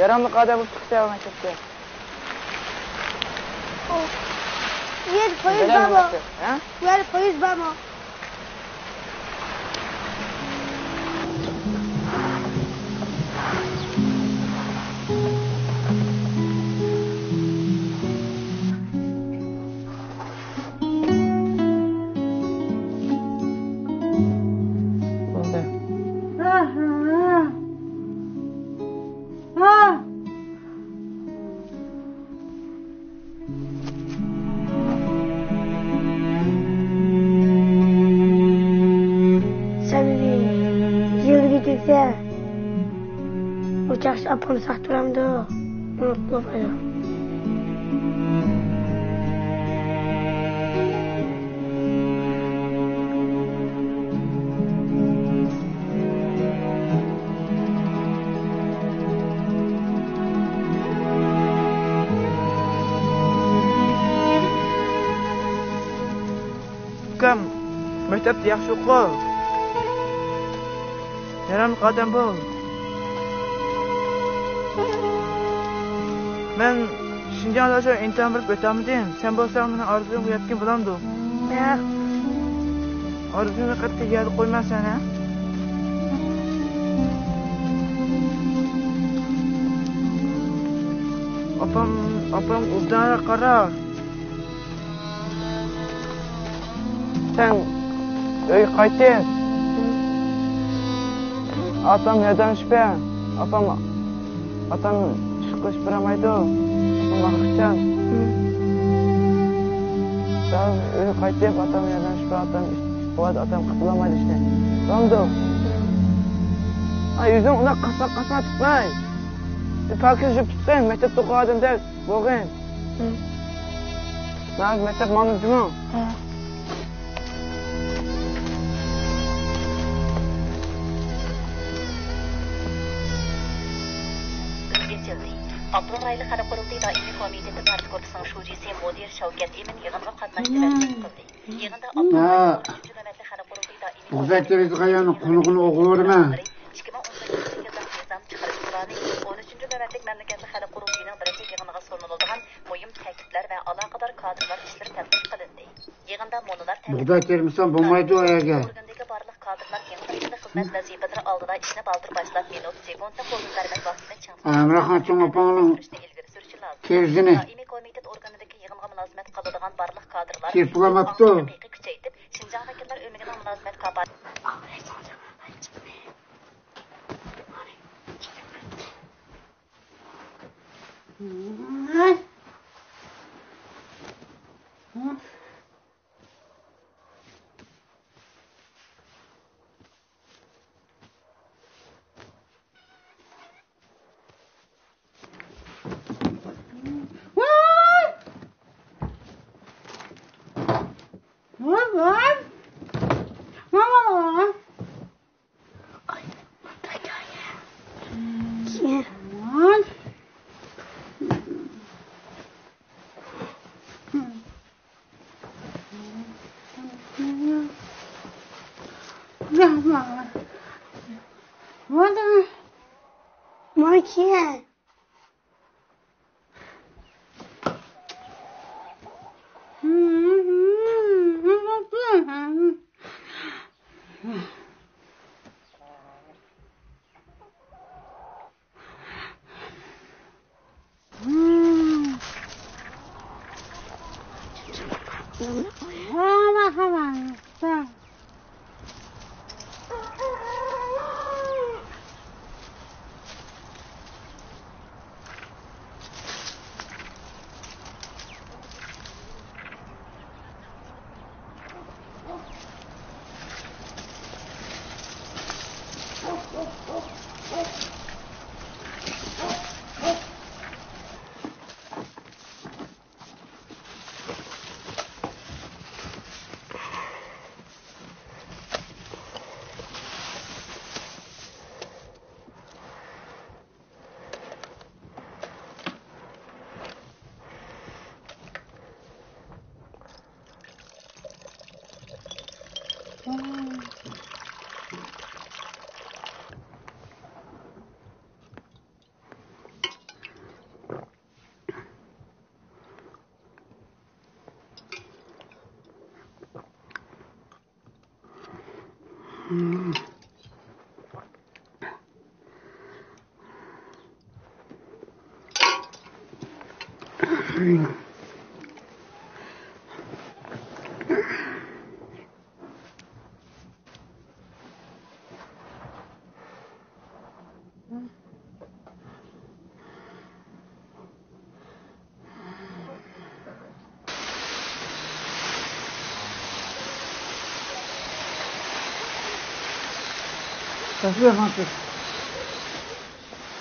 ياراملىق ئادەم بولۇپ چىقىسەن مەكتەپتە. ئۇ يەردە پويىز بارمۇ؟ ھە؟ ئۇ يەردە پويىز بارمۇ؟ سەمىمىي، يىلغا كەلسە، ئۇ چاغدا ئاپام ساق تۇرامدۇ؟ ئۇنتۇپ قويدۇم. ئۇكام، مەكتەپتە ياخشى ئوقۇ. ياراملىق ئادەم بول. مەن شىنجاڭدا شۇ ئىمتىھان بېرىپ ئۆتەلمىدىم. سەن بولساڭ مېنىڭ ئارزۇيۇمغا يەتكىن بولامدۇ؟ ياق. ئارزۇيۇمنى قەتئىي يەردە قويمەن سەن، ھە؟ ئاپام، ئاپام ئوبدانراق قارا. سەن ئۆيگە قايتىپ، ئاپام ياردەملىشىپ بەر. ئاپام، ئاتام ئىش قىلىشىپ بېرەلمەيدۇ. ئاپام ئاغرىقچان. سەن ئۆيگە قايتىپ، ئاتام ياردەملىشىپ بەر. ئاتام ئىش، بۇ ئاتام قىلالمايدۇ ئىشنى. بولامدۇ؟ ئاي، يۈزۈڭ ئۇنداق قاسما قاسما تۇتماي. پاكىز يۇيۇپ تۇتقىن، مەكتەپتە ئوقۇغان ئادەمدەك بولغىن. ھە. مانا مەكتەپ ماڭدىم جۇمۇ. ھە. ئاپتونوم رايونلۇق خەلق قۇرۇلتىيى دائىمىي كومىتېتى پارتكورپۇسىنىڭ شۇجىسى مۇدىر شەۋكەت ئىمىن يىغىنغا قاتناشتى ۋە سۆز قىلدى. يىغىندا ئاپتونوم رايونلۇق ئۈچىنچى نۆۋەتلىك خەلق قۇرۇلتىيى دائىمىي بۇغداي تېرىزىغا يەنە قونۇقنى ئوغرىۋېرىمەن. ئىككى مىڭ ئون تۆتىنچى يىللىق نىزام چىقىرىش پىلانى ئون ئۈچىنچى نۆۋەتلىك مەملىكەتلىك خەلق قۇرۇلتىيىنىڭ بىرىنچى يىغىنىغا سۇنۇلىدىغان مۇھىم تەكلىپلەر ۋە ئالاقىدار كادىرلار ئىشلىرى تەتقىق قىلىندى. يىغىندا مۇنۇلار بۇغداي تېرىمىسام بولمايدۇ ئەگەر. ئورگىنىدىكى بارلىق كادىرلار يېڭى بىر يىللىق خىزمەت ۋەزىپىلىرى ئالدىدا ئىشنى بالدۇر باشلاپ، مىنۇت، سېكۇنتنى قولدىن بەرمەي ۋاقتىنى چىڭ ئەمرانخان چوڭ ئاپاڭنىڭ سۈرۈشنى ئىلگىرى سۈرۈشى لازىم. تېرىزىنى. دائىمىي كومىتېت ئورگىنىدىكى يىغىنغا مۇلازىمەت قىلىدىغان بارلىق كادىرلار كېلىپ بولماپتۇ. ھەقىقىي كۈچەيتىپ، شىنجاڭ ۋەكىللەر ئۆمىكىنىڭ مۇلازىمەت كاپالىتى. ۋاي! ۋاي، ۋاي! ۋاي، ۋاي، ۋاي!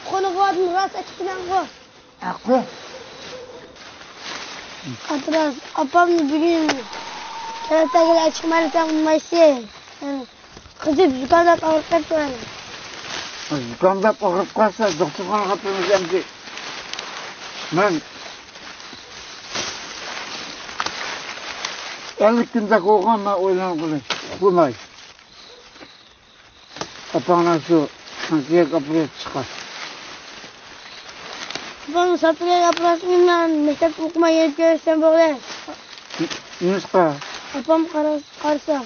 قولىغا راست ئېتىپ بىلەڭغۇ. ھەققۇ. ئابراز، ئاپام بۈگۈن كەلتەگىلەر چىقمايدىكەن، ماشىنا. قىزىپ زۇكامداپ ئاغرىپ قاپتۇ. زۇكامداپ ئاغرىپ قالسا، دوختۇرخانىغا ئاپىرىمىز ئەمدى. مەن ئەللىك كۈندەك بولغان، مەن ئويلانغىلى ئۇخلىماي. ئاپاڭلار شۇ سانتىياگو ئاپىرىپ چىقار. بۇنى سانتىياگو ئاپىرىپ مەن مەكتەپتە ئوقۇماي يەنە كۆرۈشسەم بولدى. نېمىشقا؟ ئاپام قارا-، قارىسا.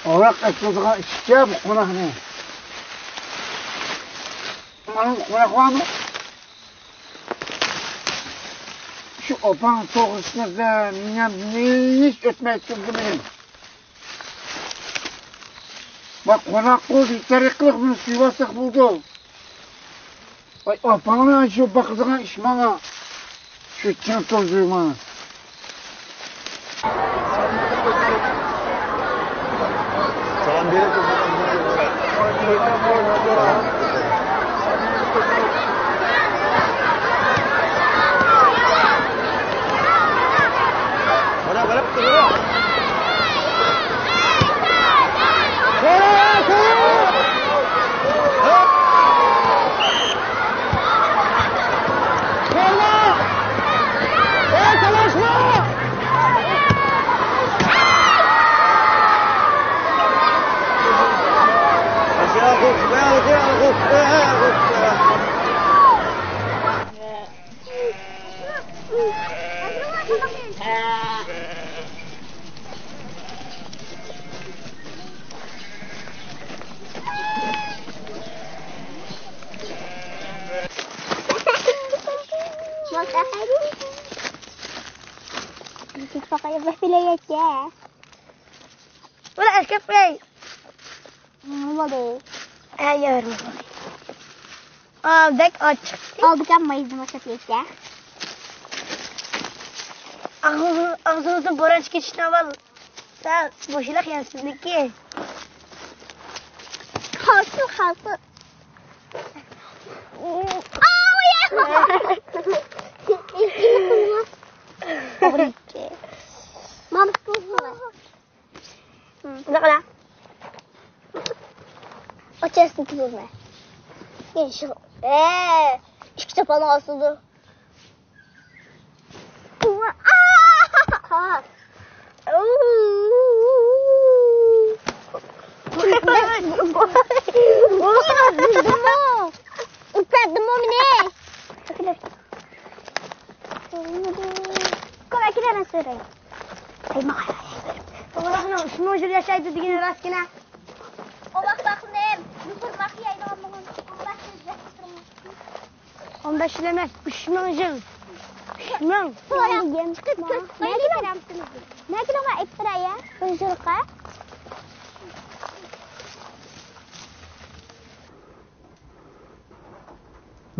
ئاۋاق ئەكىلىدىغان ئىشىككە بۇ قوناقنى. مانا قوناق بارمۇ؟ شۇ ئاپاڭ توغرىسىدا مېنىڭ ھېچ ئۆتمەي تۇردى مېنىڭ. بۇ قوناق بولدى، يېتەرلىك قىلىپ بۇنى سۈيۈۋالساق بولىدۇ. ۋاي، ئاپاڭلار شۇ باقىدىغان ئىش ماڭا. شۇ چىڭ تۇرۇپ ماڭا. سالام بېرىپ. مانا، مانا، مانا. ولا أشكفي. والله. أيوة. ئا، بەك ئاچچىق. ئالدىكەن مايزىما كۆپىيەككە. ئاغزىڭىزدىن بوران چىقىشتىن ئاۋۋال سەل بوشىلاق يەسىزلىكى. قالسۇن، قالسۇن. ماما، بۇنداق قىلا. ئاچاسىنى تۇتۇلماي. ئىككى چاپان ئاستىدا. ئۇتتۇردىمۇ؟ ئۇتتۇردىمۇ مېنى؟ قوي، ئەكېلە، مەن سۆرەي. ئەي، ماڭا. ئاللاھنىڭ ئۈچ مىڭ يىل ياشايدۇ دېگىنى راستكەن. ئاللاھ باقسۇن، نوپۇر ماخ يەيدىغان بولغان. ئون بەش يىل ئەمەس، ئۈچ مىڭ يىل. ئۈچ مىڭ. نەگىلىڭ ئېيتتىرە يا، بىر يىلقا.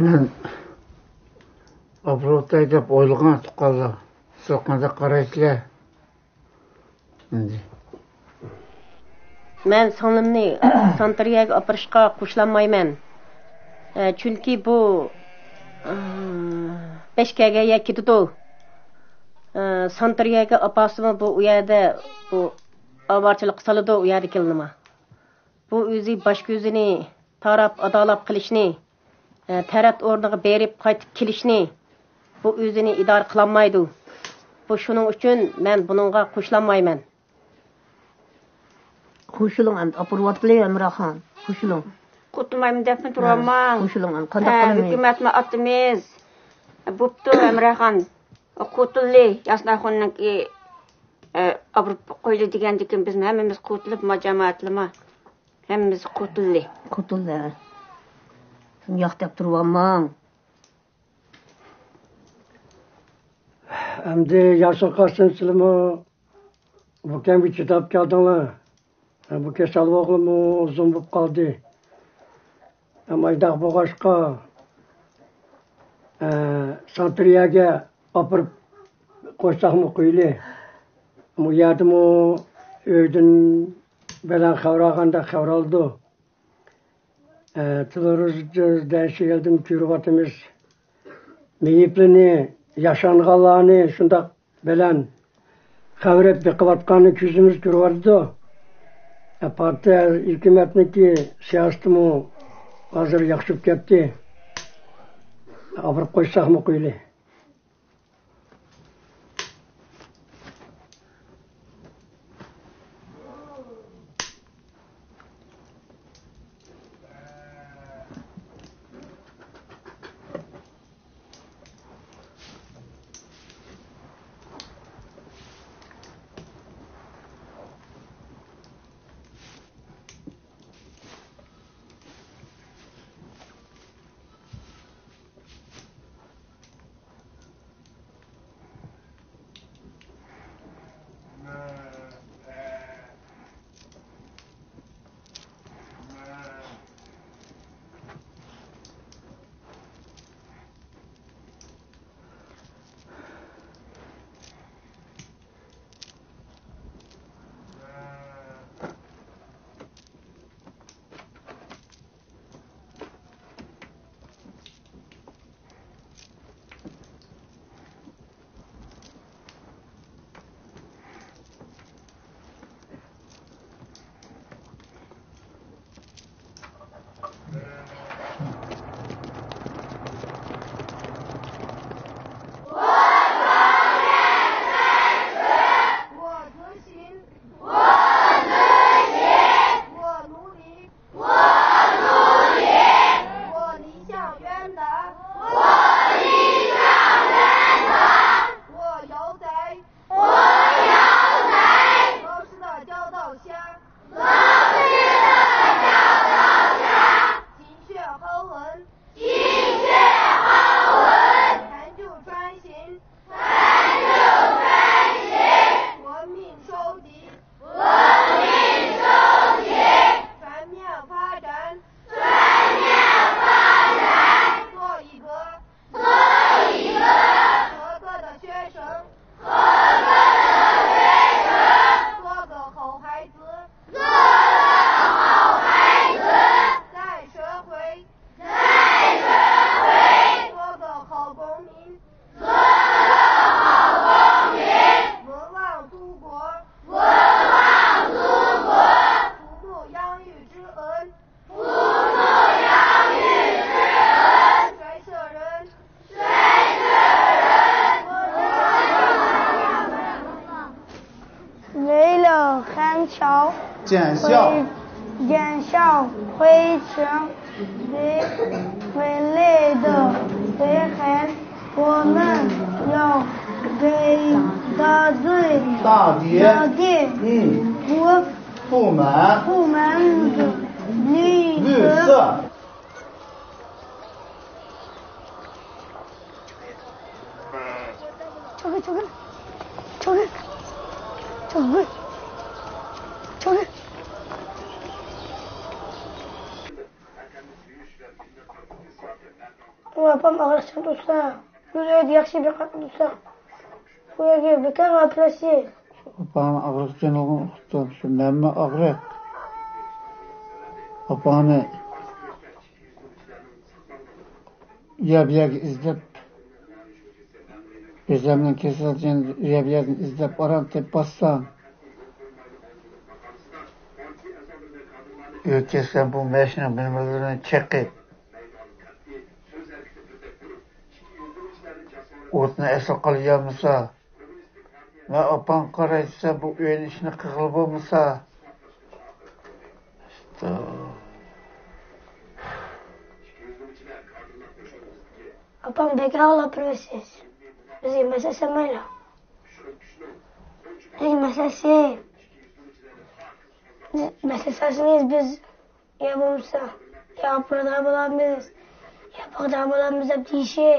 مەن ئاپىرىۋاتاي دەپ ئويلىغان تۇغقانلار، سىلەر قانداق قارايسىلەر؟ ئەمدى. مەن سىڭلىمنى سانترىيەگە ئاپىرىشقا قوشۇلالمايمەن. ئە، چۈنكى بۇ، ئە، بەش كەگەيە كېتىدۇ. ئە، سانترىيەگە ئاپارسىمۇ، بۇ، ئۇ يەردە، بۇ، ئاۋارىچىلىققا سالىدۇ، ئۇ يەردە كېلىنما. بۇ ئۆزى باش كۆزىنى تاراپ، ئادالاپ قىلىشنى، ئە، تەرەت ئورنىغا بېرىپ قايتىپ كېلىشنى، بۇ ئۆزىنى ئىدارە قىلالمايدۇ. بۇ شۇنىڭ ئۈچۈن مەن بۇنىڭغا قوشۇلالمايمەن. قوشۇلۇڭ ئەمدى، ئاپىرىۋاتقىلى، ھەمراخان، قوشۇلۇڭ. قۇتۇلمايمەن دەپمۇ تۇرۇۋالماڭ. قوشۇلۇڭ ئەمدى، قانداق قىلىمىز؟ ھۆكۈمەتمۇ ئاتىمىز. بوپتۇ، ھەمراخان. قۇتۇلدى، ياسىناخۇننىڭكى، ئاپىرىپ قويدى دېگەندىكىن بىز ھەممىمىز قۇتۇلۇپ، ما جامائەتلىما ھەممىمىز قۇتۇلدى. قۇتۇلدى. ياق دەپ تۇرۇۋالماڭ. ئەمدى ياخشى قالسۇن سىلىمۇ. بۇ كەمگە چىداپ كەلدىڭلار. بۇ كېسەل بولغىلىمۇ ئۇزۇن بولۇپ قالدى. ئەمما ئايداق بولغاچقا، ئە، سانترىيەگە ئاپىرىپ قويساقمۇ قويلى. ئۇ يەردىمۇ ئۆيدىن بەلەن خەۋەر ئالغاندەك خەۋەر ئالىدۇ. ئە، تېلېۋىزوردىن شۇ يەردىن كۆرۈۋاتىمىز. مېيىپلىنى، ياشانغانلارنى شۇنداق بەلەن خەۋەر ئېلىپ بېقىۋاتقاننى كۆزىمىز كۆرۈۋاتىدۇ. ئە، پارتىيە ھۆكۈمەتنىڭكى سىياسىتىمۇ ھازىر ياخشى بولۇپ كەتتى. ئاپىرىپ قويساقمۇ قويلى. 养育之恩。父母养育之恩。水舍人。水舍人。为了赶超，见笑。赶超回程。 回，回来的时候，我们要给大队，大队，大队，嗯，铺，铺满，铺满绿色。绿色。 ئاپام ئاغرىقچان تۇرسا، بىز ئۆيدە ياخشى بېقىپ تۇرسا، بۇ يەرگە بىكار ئاپىرىسى. ئاپاڭنىڭ ئاغرىق جېنىغا ئۇقتۇم، شۇ مەنمۇ ئاغرىق. ئاپاڭنى يا بۇ يەرگە ئىزدەپ، ئۆزۈمنىڭ كېسەل جېنىنى يا بۇ يەردىن ئىزدەپ ئاران تېپىپ بارسام، ئۆتكەزسەم بۇ ماشىنا نومۇرلىرىنى چېقىپ، ئوتنى ئەسلى قىلىۋالمىسا، مەن ئاپاڭغا قاراي دېسەم، بۇ ئۆينىڭ ئىشىنى قىلغىلى بولمىسا. ئاپام بەك ئاغلاپ بېرىۋاتىسىز. بىزگە مەسلىھەت سالمايلا. بىزگە مەسلىھەت سېلىڭ. مەسلىھەت سالسىڭىز بىز يا بولمىسا، يا ئاپىرىدىغان بولارمىز، يا باقىدىغان بولارمىز دەپ دېيىشى.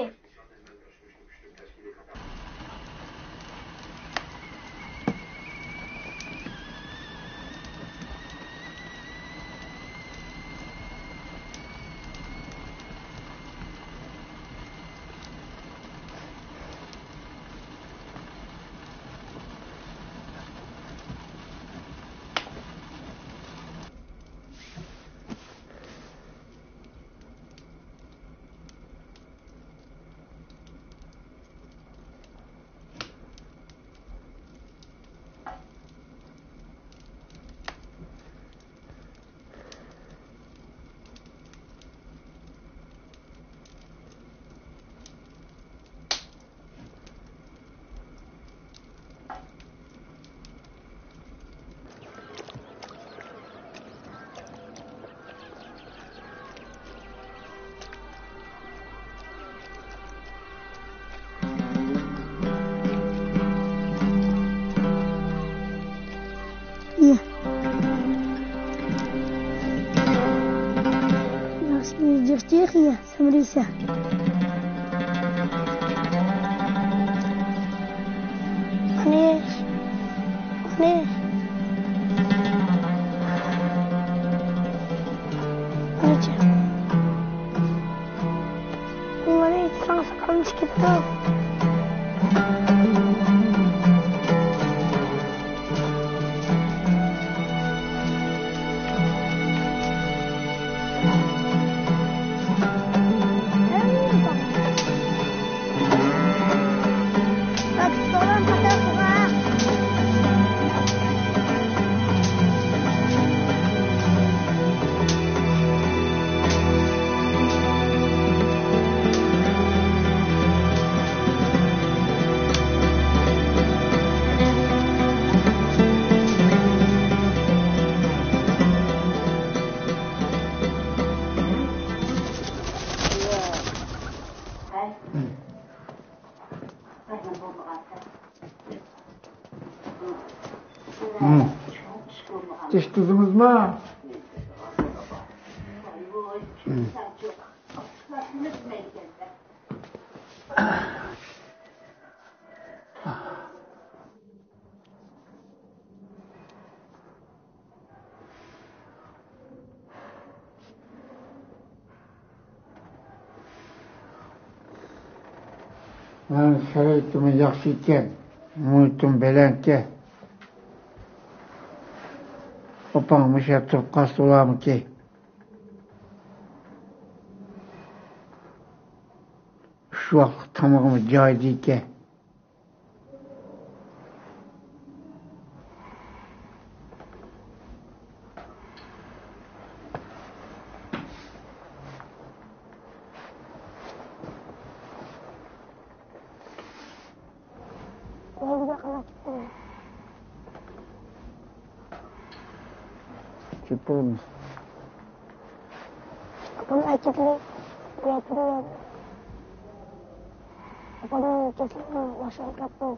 ياخشى، جىق جىق يە. سەمرىسە. قېنى؟ قېنى؟ قېنىچە؟ مانا ئېيتساڭ ساقالىم چىقىپتۇ. مم. چىش تۇزىمىزمۇ؟ مم. مېنىڭ شارائىتىممۇ ياخشى ئىكەن، مۇھىتىم بەلەنكەن. ئاپاڭ مۇشۇ يەردە تۇرۇپ قالسا بولارمىكىن؟ ئۈچ ۋاقىتلىق تامىقىمۇ جايىدا ئىكەن. كېتىۋېرىمىز. ئاپام ئەكېتىلى ياتىدۇ. ئاپامنىڭ كېسىلى ياخشىلىنىپ كەتتى.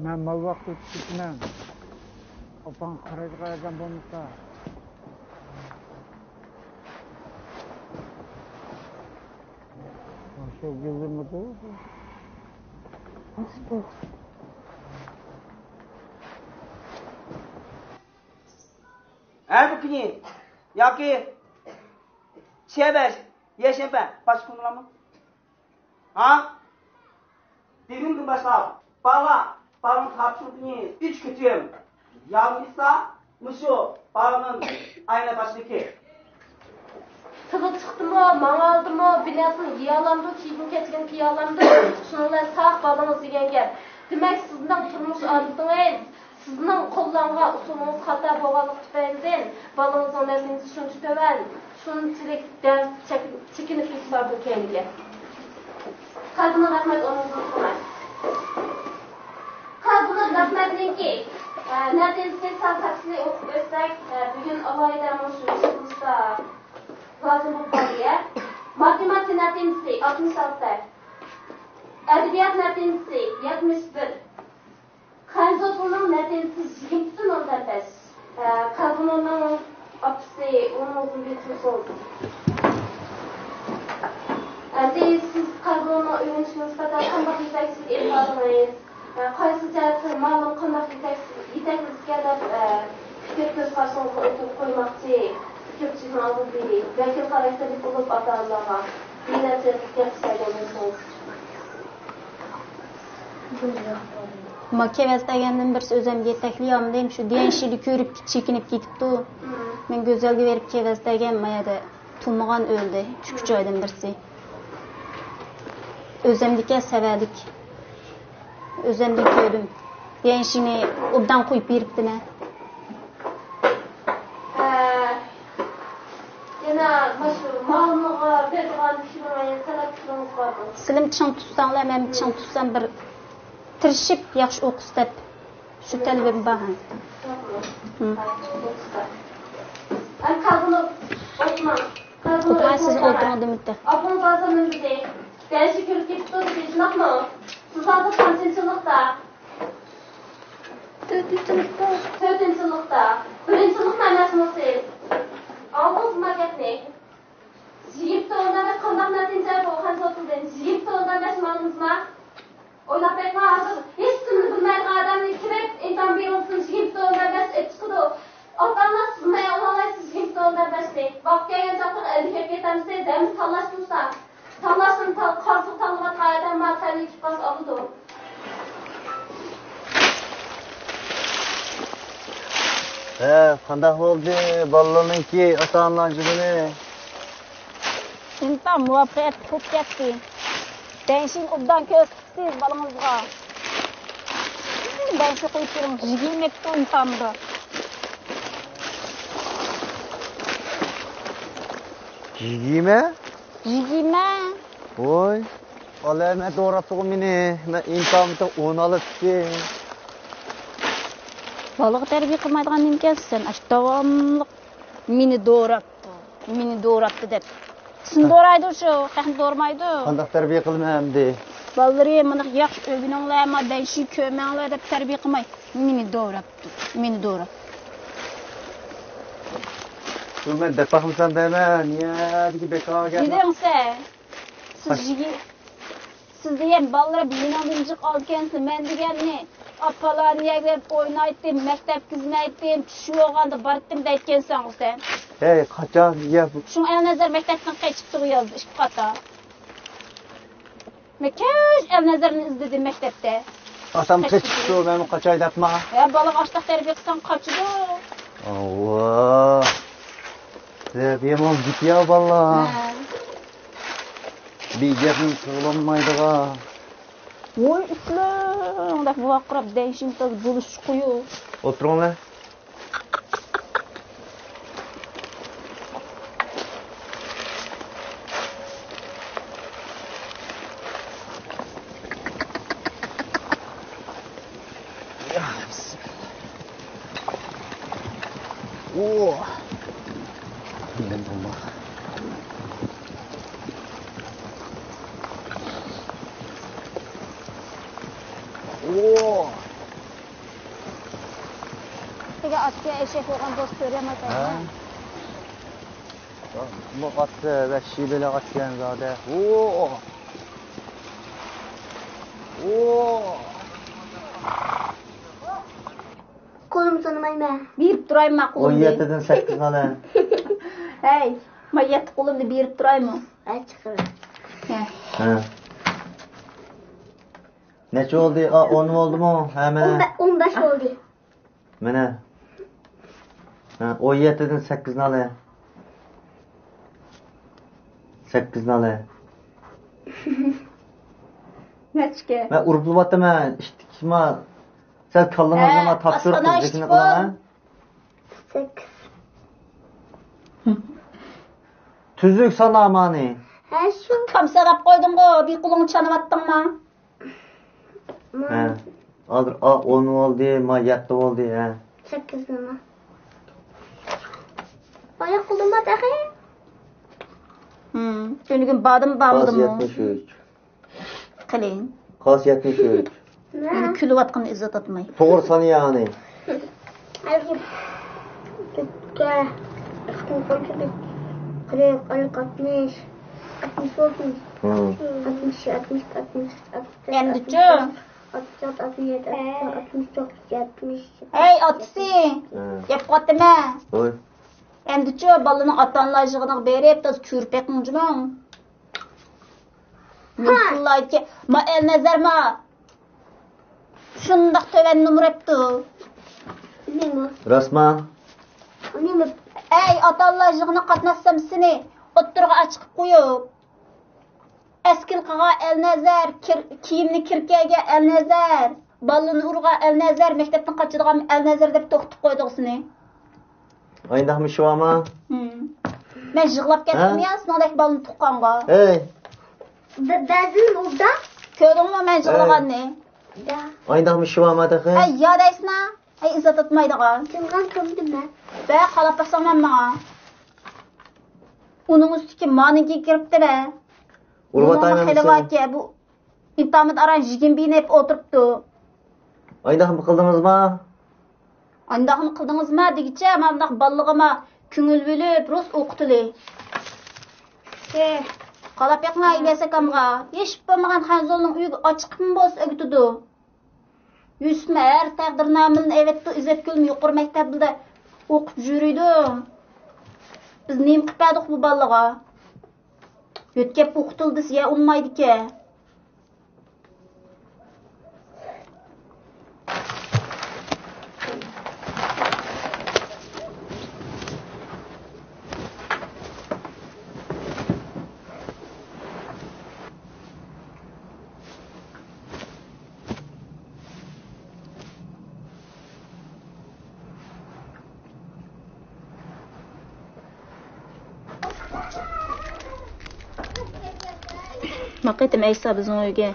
مەن مال باققىلى چىقىپ كېتىمەن. ئاپاڭ قارايدىغان ئادەم بولمىسا. شۇ گۈلىمىدۇ. ھە، بۇ كۈنى ياكى چەبەش، يەشەنبە، باشقا كۈنلەرمۇ؟ ھا؟ بۈگۈندىن باشلاپ، بالىلار، بالىنىڭ تاپشۇرۇقىنى ئۈچ كۈتۈم يالمىسا، مۇشۇ بالىنىڭ ئايلىنىپ باشلىقى. تىلى چىقتىمۇ، ماڭالدىمۇ، بىنەسىنى يېيالامدۇ، كىيىم كەچكىنى كىيالامدۇ، شۇنىڭ بىلەن ساق بالىڭىز دېگەن گەپ. دېمەك، سىزنىڭ تۇرمۇش ئادىتىڭىز، سىزنىڭ قوللانغان ئۇسۇلىڭىز خاتا بولغانلىقى تۈپەيلىدىن، بالىڭىزنىڭ نەتىجىسى شۇنچە تۆۋەن، شۇنچىلىك دەرس چەك-، چېكىنىپ كېتىپ باردۇ كەينىگە. قەلبىنىڭ رەھمەت ئورنىڭىزنى تۇتماي. قەلبىنىڭ رەھمەتنىڭكى، ئە، نەتىجىسى سەل تەپسىلىي ئوقۇپ ئۆتسەك، ئە، بۈگۈن ئالاھىدە مۇشۇ يىغىلىشتا لازىم بولۇپ قالدى، يە. ماتېماتىكا نەتىجىسى ئاتمىش ئالتە. ئەدەبىيات نەتىجىسى يەتمىش بىر. خەنزۇ تىلىنىڭ نەتىجىسى يىگىرمە پۈتۈن ئوندىن بەش. ئە، قەلبىنۇرنىڭ ئاپىسى ئۇنىڭدىن بىر تۇرسۇن. ئەمدى سىز قەلبىنۇرنىڭ ئۆگىنىشىگە نىسبەتەن قانداق يېتەكچىلىك ئېلىپ باردىڭىز؟ ئە، قايسى جەھەتتە مۇئەللىم قانداق يېتەك-، يېتەكلىسىكەن دەپ، ئە، پىكىر كۆز قارىشىڭىزنى ئوتتۇرىغا قويماقچى. كۆپچىلىكنىڭ ئالدىدا بىر ۋەكىل خاراكتېرلىك بولۇپ، ئاتا-ئانىلارغا بىر نەچچە گەپ سۆزلىگەن بولسىڭىز. ما كېۋەز دېگەندىن بىرسى ئۆزۈم يېتەكلىيالمىدىم. شۇ ديەنشىنى كۆرۈپ چېكىنىپ كېتىپتۇ. مەن گۈزەلگە بېرىپ كېۋەز دېگەن ما يەردە تۇمىغان ئۆلدى. ئۈچ ئايدىن بىرسى. ئۆزۈمدىكى سەۋەلىك. ئۆزۈمدىن كۆردۈم. دېگەن ئىشىنى ئوبدان قويۇپ بېرىپتىمەن. ھە، يەنە ماشۇ مالىمغا بېرىدىغان پىكرىڭىز، يەنە تەلەپ پىكرىڭىز بارمۇ؟ سىلىم چىڭ تۇتساڭلار، مەن چىڭ تۇتسام بىر تىرىشىپ ياخشى ئوقۇسا دەپ شۇ تەلىپىم بار. ھە. ھە، چىڭ ئوقۇسا. ھە، قەلبىنى ئوقۇماڭ. ئوقۇماي سىز ئولتۇرۇڭ دېمىدى. ئاپىڭىز ھازىر نېمە دېدى؟ دەنشى كىرىپ كېتىپتۇ دېدى، شۇنداقمۇ؟ سىز ھازىر قانچىنچى سىنىپتا؟ تۆتىنچى سىنىپتا. تۆتىنچى سىنىپتا. بىرىنچى سىنىپمۇ ئەمەسمۇ سىز؟ ئاڭلىدىڭىزمۇ گەپنى؟ يىگىرمە تۆتتىن بەش قانداق نەتىجە بۇ خەنزۇ تىلدىن؟ يىگىرمە تۆتتىن بەش ماڭدىڭىزمۇ؟ ئويلاپ بېقىڭ، ھازىر ھېچ تىلنى بىلمەيدىغان ئادەمنى كىرىپ ئىمتىھان بېرىۋاتسىڭىز، يىگىرمە تۆتتىن بەش ئېلىپ چىقىدۇ. ئاتا-ئانا سىز مەن ئالالايسىز يىگىرمە تۆتتىن بەشنى. ۋاقىت كەلگەن چاغدا ئەلگە كەپ كېتەمسىز، ھەممىسى تاللاشتۇرسا. تاللاشنى تا-، قارىسىغا تاللىۋاتقان ئادەم ما تەلىيى كىپ قالسا ئالىدۇ. ھە، قانداق بولدى بالىلارنىڭكى ئاتا-ئانىلار يىغىنى؟ ئىمتىھان مۇۋەپپەقىيەتلىك بولۇپ كەتتى. دەنشىنى ئوبدان كۆرسىتىپسىز بالىڭىزغا. دەنشى قويۇپ بېرىڭ، يىگىرمە ئىككى ئىمتىھاندا. يىگىرمە؟ يىگىرمە. ۋوي، ئالەمە دوراپتىغۇ مېنى. مەن ئىمتىھاندا ئون ئالاتتىم. بالىغا تەربىيە قىلمايدىغان نېمىكەنسەن سەن؟ ئاشۇ داۋاملىق مېنى دوراپتۇ، مېنى دوراپتۇ دەپ. سېنى دورايدۇ شۇ، خەقنى دورىمايدۇ. قانداق تەربىيە قىلىمەن ئەمدى؟ بالىلىرى مانا ياخشى ئۆگىنىڭلار، ما دەنشى كۆرمەڭلار دەپ تەربىيە قىلماي، مېنى دوراپتۇ، مېنى دوراپتۇ. شۇ مەن دەپ باقمىسام دەيمەن، نىيەتىگە بىكار گەپ. دېدىڭ سەن. سىز يىگىت، سىز دېگەن بالىلار مېنىڭدىن جىق ئالىدىكەنسىز، مەن دېگەننى، ئاپىلار نىيەگە بېرىپ ئوينايتتىم، مەكتەپكە كىرمەيتتىم، چۈش بولغاندا بارتتىم دەيتكەنسەن سەن. ھەي، قاچان يە بۇ؟ شۇڭا ئەلنەزەر مەكتەپتىن قېچىپتۇ يازدا ئىككى قاتا. مەن كەچ ئەلنەزەرنى ئىزدىدىم مەكتەپتە. ئاتام قېچىپتۇ، مەنمۇ قاچاي دەپما. ھە، بالىغا ئاشتاق تەربىيە قىلساڭ قاچىدۇ. ئاۋۋا. دەپ يامان گېپى يا بالىلار. ھە. بىر گەپنى قىلالمايدىغان. ۋوي ئىسلىڭ دەپ ۋارقىراپ دەيشىم تاز بولۇش قويۇ. ئولتۇرۇڭلار. ئوھ. ئوھ. دېگەن ئاتكە ئېشەك بولغان دوست كۆرۈۋاتىمەن. ھە؟ مۇ ئات ۋەھشىي بېلىق ئاتكەن زادى. ئوھ. ئوھ. قولۇمنى سانىمايمەن. بېرىپ تۇرايما قولۇمنى. ئون يەتتىدىن سەككىزنى ئالە. ھەي، ما يەتتە قولۇمنى بېرىپ تۇرايما؟ ھە، چىقىرىڭ. ھە. ھە. نەچچە بولدى؟ ئا، ئون بولدىمۇ؟ ھە، مانا. ئون بە-، ئون بەش بولدى. مانا. ھە، ئون يەتتىدىن سەككىزنى ئالە. سەككىزنى ئالە. نەچچىكەن؟ مەن ئۇرۇپلىۋاتىمەن. ئىشتىكما. سەن كاللىڭىزنى ھە، ما تاپشۇرۇپ ئاشخانا قىزىكىنى ئىشتىكى قىلىمەن. سەككىز. تۈزۈك سانا مانى. ھە، شۇ. كام ساناپ قويدۇڭغۇ، بىر قولۇڭ چانىۋاتتىڭما؟ ھە. ھازىر ئا، ئون بولدى، ما يەتتە بولدى، ھە. سەككىز نېمە؟ بايا قولۇم بار تېخى. ھىم، تۈنۈگۈن باردىمۇ بارمىدىمۇ؟ يەتمىش ئۈچ. قىلىڭ. قاس يەتمىش ئۈچ. مېنى كۈلۈۋاتقىنى ئىززەت ئاتماي. توغرا سان يەنى. ئەمدىچۇ؟ ئەي ئاتىسى! ھە. گەپ قىلىۋاتىمەن. ھوي. ئەمدىچۇ بالىنىڭ ئاتا-ئانىلار يىغىنىغا بېرىپ تازا كۆرۈپ بېقىڭ جۇمۇ. ھە. مۇشۇلارچە، ما ئەلنەزەر ما. شۇنداق تۆۋەن نومۇر ئەپتۇ. نېمە؟ راستما؟ نېمە؟ ئەي، ئاتا-ئانىلار يىغىنىغا قاتناشسام سېنى ئوتتۇرىغا ئاچىقىپ قويۇپ. ئەسكىلقىغا ئەلنەزەر، كىر-، كىيىمنى كىركەگە ئەلنەزەر، بالىنى ئۇرغا ئەلنەزەر، مەكتەپتىن قاچىدىغان ئەلنەزەر دەپ توختىتىپ قويدۇق سېنى. ئاينداقمۇ ئىشى بارما؟ ھىم. مەن يىغلاپ كەتتىم يا، سېنىڭدەك بالىنى تۇغقانغا. ھەي. بە-، بەزىدىن ئۇدا. كۆردۈڭمۇ مەن يىغلىغاننى؟ ھەي. ئاينداقمۇ ئىشى بارما تېخى؟ ھەي، يا دەيسىنا. ھەي، ئىززەت ئاتمايدىغان. تىلغان كۆمدۈم مەن. بە، قالاپ باقساڭ مەن ماڭا. ئۇنىڭ ئۈستىگە مانىكى كىرىپتۇ بە. ئۇرۇۋاتايمەن خېلى باركەن، بۇ ئىنتامىدا ئاران يىگىرمە بىنى ئېلىپ ئولتۇرۇپتۇ. ئاينداقمۇ قىلدىڭىزما؟ ئانداقمۇ قىلدىڭىزما دېگۈچە، مانداق بالىلىغىما كۆڭۈل بۆلۈپ، رۇس ئوقۇتۇلى. ھې، قالاپ بېقىڭا ئىلياس ئاكامغا. ھېچ بولمىغان خەنزۇلنىڭ ئۆيىگە ئاچىقىپمۇ بولسا ئۆگىتىدۇ. يۈسۈپمۇ ھەر تەقدىرنامىلىنى ئەۋەتتى، ئىززەتگۈلمۇ يۇقىرى مەكتەپلەردە ئوقۇپ يۈرىدۇ. بىز نېمە قىلىپ بەردۇق بۇ بالىغا؟ يۆتكەپ ئوقۇتۇلدى دېسە يا ئۇنىمايدىكەن. ما قېتىم ئەيسا بىزنىڭ ئۆيگە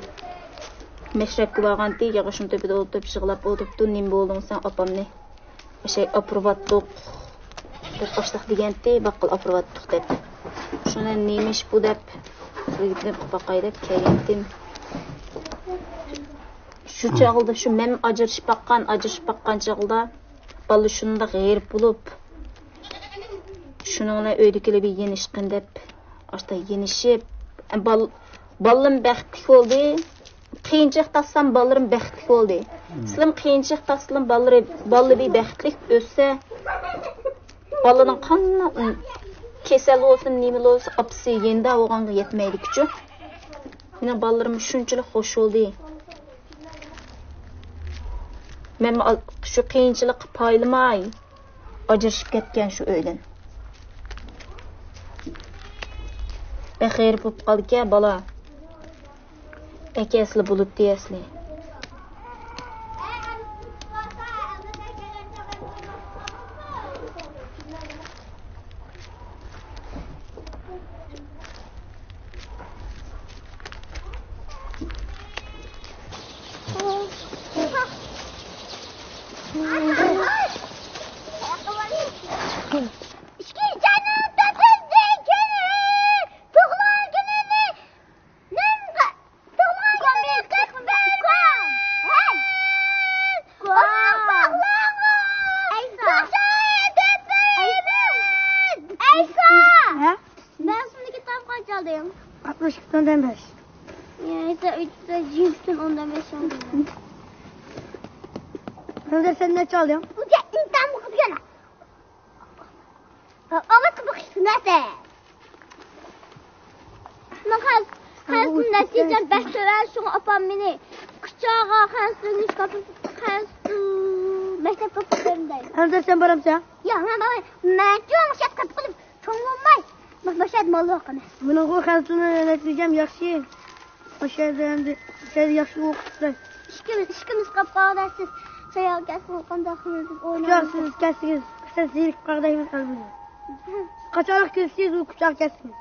مەشرەپكە بارغانتى، ياغاچنىڭ تۆپىدە ئولتۇرۇپ يىغلاپ ئولتۇرۇپتۇ. نېمە بولدۇڭ سەن ئاپامنى؟ ئاشەي ئاپىرىۋاتتۇق دەپ باشلىق دېگەنتى، باققىلى ئاپىرىۋاتتۇق دەپ. شۇنى نېمە ئىش بۇ دەپ، بىر گېپىنى قىلىپ باقاي دەپ كەلگەنتىم. شۇ چاغلىدا شۇ مەن ئاجرىشىپ باققان، ئاجرىشىپ باققان چاغلىدا بالا شۇنداق غېرىب بولۇپ، شۇنىڭ بىلەن ئۆيدىكىلەر بىر يېنىشقىن دەپ، ئاشتا يېنىشىپ، بال-، بالىلىرىم بەختلىك بولدى. قىيىنچىلىق تارتسام بالىلىرىم بەختلىك بولدى. سىلىم قىيىنچىلىق تارتسىلىم بالىلىرى، بالىلىرى بەختلىك ئۆسسە، بالىنىڭ قانداق كېسەل بولسۇن، نېمە بولسۇن، ئاپىسى يېنىدا بولغانغا يەتمەيدىكىچۇ. مېنىڭ بالىلىرىم شۇنچىلىك خوش بولدى. مەن شۇ قىيىنچىلىققا پايلىماي ئاجرىشىپ كەتكەن شۇ ئۆيدىن. بەك غېرىب بولۇپ قالدىكەن بالا. ئەكە ئەسلى بولۇپتۇ ئەسلى. ئىككىنچى ئاينىڭ تۆتىنچى كۈنى تۇغۇلغان كۈنىنى نېمە، تۇغۇلغان كۈنىنى قىلىپ بەرسەم. ھەي! ئەيسا! ئەيسا! ھە؟ مەن سېنىڭكى تام قانچە ئالدىم؟ ئاتمىش ئىككى پۈتۈن ئوندىن بەش. يا، ئەيسا، ئۈچ يۈز يىگىرمە پۈتۈن ئوندىن بەش ئالدىم. ھەمزە، سەن نەچچە ئالدىڭ؟ بۇ گەپنى تام قىلىپ يەنە. ئاۋاتقا بېقىشتى نەسە. مەن خەنزۇ، خەنزۇ نەسىجەم بەك تۆۋەن، شۇڭا ئاپام مېنى كۇچاغا خەنزۇ، خەنزۇ مەكتەپكە ئاپىرىمەن دەيدۇ. ئەمدى سەن بارامسەن؟ ياق، مەن بارمايمەن. مەن چوڭ شەپ قىلىپ چوڭ بولماي، باشلاپ مال باقىمەن. مېنىڭغۇ خەنزۇ نەتىجەم ياخشى. ئاشۇ يەردە ئەمدى، ئاشۇ يەردە ياخشى ئوقۇپ تۇراي. ئىككىمىز، ئىككىمىز قاپقاغىدا سىز ساياغا كەتسىڭىز قانداق قىلىمىز؟ ئوينايمىز. ياق، سىز كەتسىڭىز، سىز زېرىكىپ قالغۇدەك قىلىمىز. قاچانلىق كېلىسىز، ئۇ كۇچاغا كەتسىڭىز.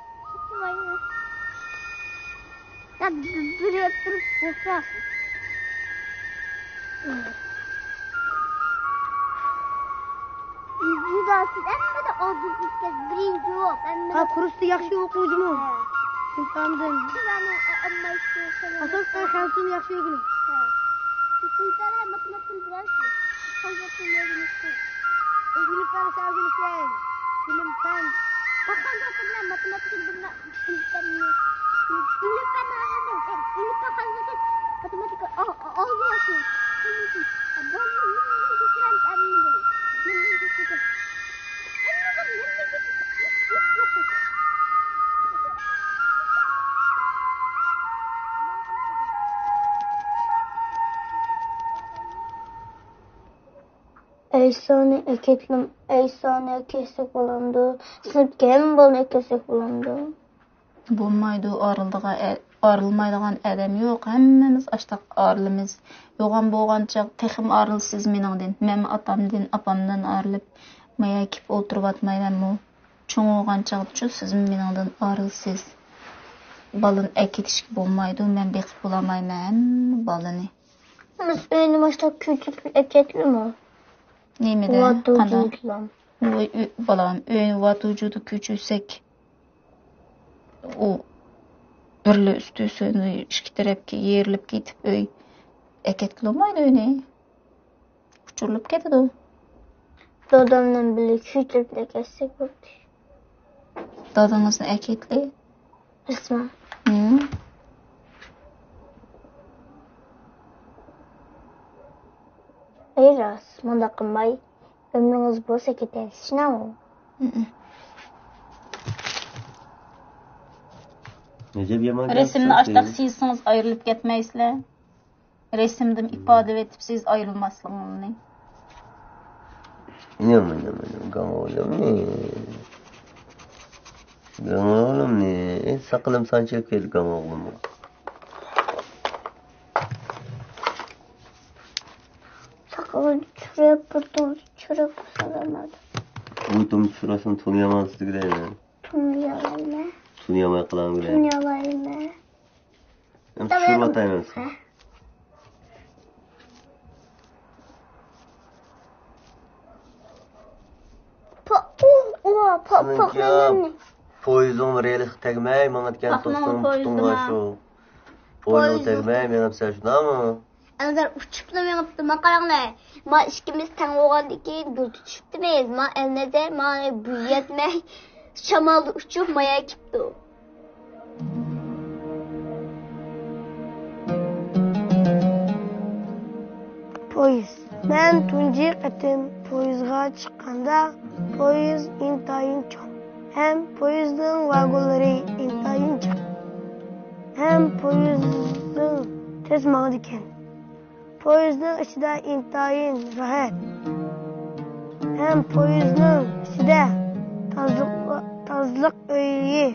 يا، بىر، بىر، بىر، بىر. يۈز ئالتە ھەممىدە ئالدىن ئۆتكەن، بىرىنچى بولۇپ، ھەممىدە. ھە، كۇرستا ياخشى ئوقۇغۇچىمۇ؟ ھە. ئىمتىھاندىن. ئاساسەن خەنزۇنى ياخشى ئۆگىنىڭ. ھە. ئىمتىھان بىلەن ماتېماتىكىنى بىلەمسىز؟ خەنزۇنى ئۆگىنىشتىن. ئۆگىنىپ بەرسە ئۆگىنىشەي. بىلىم، پەن. خەنزۇ بىلەن ماتېماتىكىنى بىلمە-، ئەيسانى ئەكەتلىم، ئەيسانى كەسسەك بولامدۇ؟ سىلەر كەم بالىنى كەسسەك بولامدۇ؟ بولمايدۇ، ئارىلىدىغان ئە-، ئارىلىمايدىغان ئادەم يوق، ھەممىمىز ئاشتاق ئارىلىمىز. يوغان بولغان چاغ تېخىمۇ ئارىلىسىز مېنىڭدىن. مەنمۇ ئاتامدىن، ئاپامدىن ئارىلىپ، مايا كېلىپ ئولتۇرۇۋاتمايمەنمۇ؟ چوڭ بولغان چاغدىچۇ سىزمۇ مېنىڭدىن ئارىلىسىز. بالىنى ئەكېتىشكە بولمايدۇ، مەن بېقىپ بولالمايمەن ھەممە بالىنى. بىز ئۆينى باشلاپ كۆچۈرۈپ ئەكەتلىمۇ؟ نېمىدە؟ قانداق؟ ۋاي، ئۆي، بالام، ئۆينى ۋاتۇجۇدا كۆچۈرسەك، ئۇ بىرلا ئۈستى سۆنۈپ، ئىككى تەرەپكە يېرىلىپ كېتىپ، ئۆي ئەكەتكىلى بولمايدۇ، ئۆينى. ئۇچۇرۇلۇپ كېتىدۇ. دادامنىڭ بىللە كۆچۈرۈپ ئەكەتسەك بولدى. دادىڭىزنى ئەكەتلى. رەسمەن. ھە؟ ئەي راست، مۇنداق قىلماي، ئۆمرىڭىز بولسا كېتەي، چۈشىنەڭمۇ؟ ھىم. ئەجەب يامان گەپ رەسىمنى ئاشتاق سىزسىڭىز ئايرىلىپ كەتمەيسىلەر. رەسىمدىن ئىپادىلىۋېتىپسىز ئايرىلماسلىقىڭىزنى. يامان، يامان، يامان، گاڭ ئوغلۇمنى. گاڭ ئوغلۇمنى. ساقىلىم سانچىلىپ كەتتى گاڭ ئوغلۇمغا. ساقىلىم چۈشۈرۈپ، بۇرۇتۇم چۈشۈرۈپ، سالامەت. بۇرۇتۇم چۈشۈرۈۋەتسەم تونۇيالماس دېگۈدەك. تونۇيالايمەن. تونۇيالماي قالامدۇ؟ تونۇيالايمەن. ئەمدى چۈشۈرۈۋاتايمەن سىزگە. پوق، ئۇ، ئۇ، پوق، پوق، سىزنىڭكى نېمە؟ پويىزىڭ رېلىغا تەگمەي ماڭىدىكەن، توختىسىڭ پۇتۇڭغا شۇ. پويىزىڭ تەگمەي مېڭىپسەن، شۇنداقمۇ؟ ئەلنەزەر ئۇچۇپلا مېڭىپتۇ، ما قاراڭلار. ما ئىككىمىز تەڭ بولغاندىن كېيىن بۇرۇتتا چۈشۈپتىمىز. ما ئەلنەزەر، ما بۇ يەتمەي شامالدا ئۇچۇپ مايا كېپتۇ. پويىز. مەن تۇنجى قېتىم پويىزغا چىققاندا، پويىز ئىنتايىن چوڭ ھەم پويىزنىڭ ۋاگونلىرى ئىنتايىن جىق ھەم پويىزنىڭ تېز ماڭىدىكەن. پويىزنىڭ ئىچىدە ئىنتايىن راھەت ھەم پويىزنىڭ ئىچىدە تازىلىق، تازىلىق ئۆيى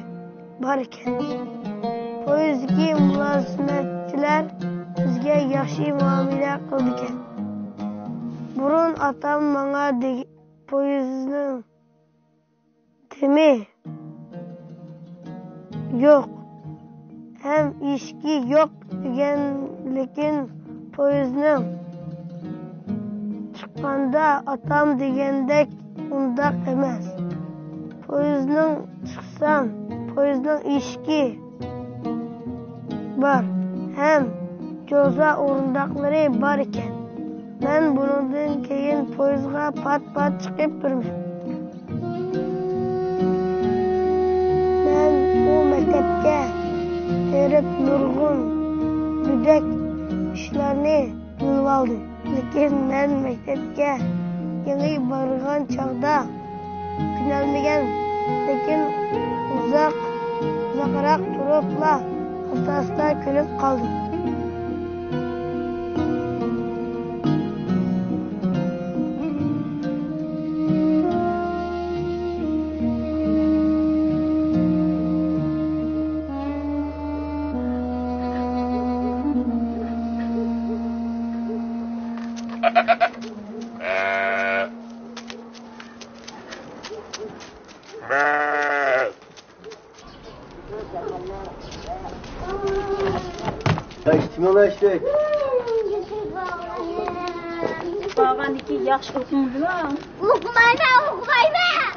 بار ئىكەن. پويىزدىكى مۇلازىمەتچىلەر بىزگە ياخشى مۇئامىلە قىلىدىكەن. بۇرۇن ئاتام ماڭا دېگەن، پويىزنىڭ دېمى يوق ھەم ئىشىكى يوق دېگەن، لېكىن پويىزنىڭ چىققاندا ئاتام دېگەندەك ئۇنداق ئەمەس. پويىزنىڭ چىقسام، پويىزنىڭ ئىشىكى بار ھەم جوزا ئورۇندۇقلىرى بار ئىكەن. مەن بۇنىڭدىن كېيىن پويىزغا پات-پات چىقىپ بېرىمەن. مەن بۇ مەكتەپكە بېرىپ نۇرغۇن گۆدەك ئىشلارنى بىلىۋالدىم. لېكىن مەن مەكتەپكە يېڭى بارغان چاغدا كۈلەلمىگەن، لېكىن ئۇزاق، ئۇزاقراق تۇرۇپلا ئاستا-ئاستا كۈلۈپ قالدىم. ئىچتىڭلار ئىچتىك. بارغاندىكى ياخشى ئۇخلىدىڭىزمۇ؟ ئۇخلىمايمەن، ئۇخلىمايمەن.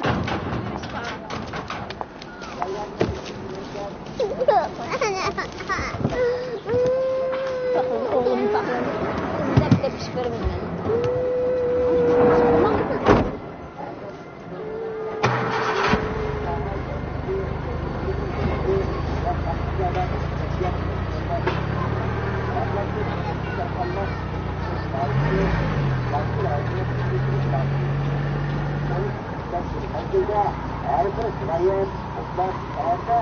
ئوغلۇمنى ساقلايمەن. دەپ دەپ ئىش بېرىمەن. مەزگىلدە ھەر بىر ۋىلايەت، ئوبلاست، شەھەردە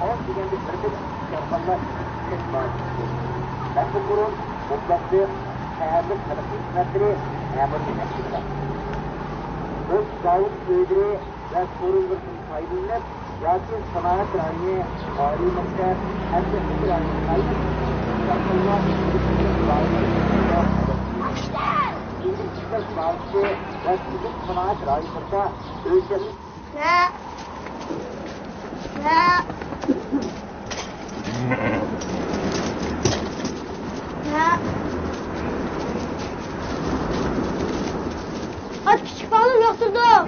ئاز دېگەندە بىر مىڭ دېھقانلار خىزمەت. مەن بۇ قۇرۇم ئوبلاستلىق، شەھەرلىك خەلق خىزمەتلىرى مەمۇرىي مەسئۇلى. ئۆز زاۋۇت ئۆيلىرى ۋە سورۇنلىرىدىن پايدىلىنىپ ياكى سانائەت رايونى، ئالىي مەكتەپ، ئەترەتلىك رايونى سايلىنىپ، ئىشلەش باھاسى ۋە سۈزۈك سانائەت رايونلىرىدا ئۆلچەملىك. ۋە، ۋە، ۋە. ئات كىچىك بالىنى ياقتۇردۇم.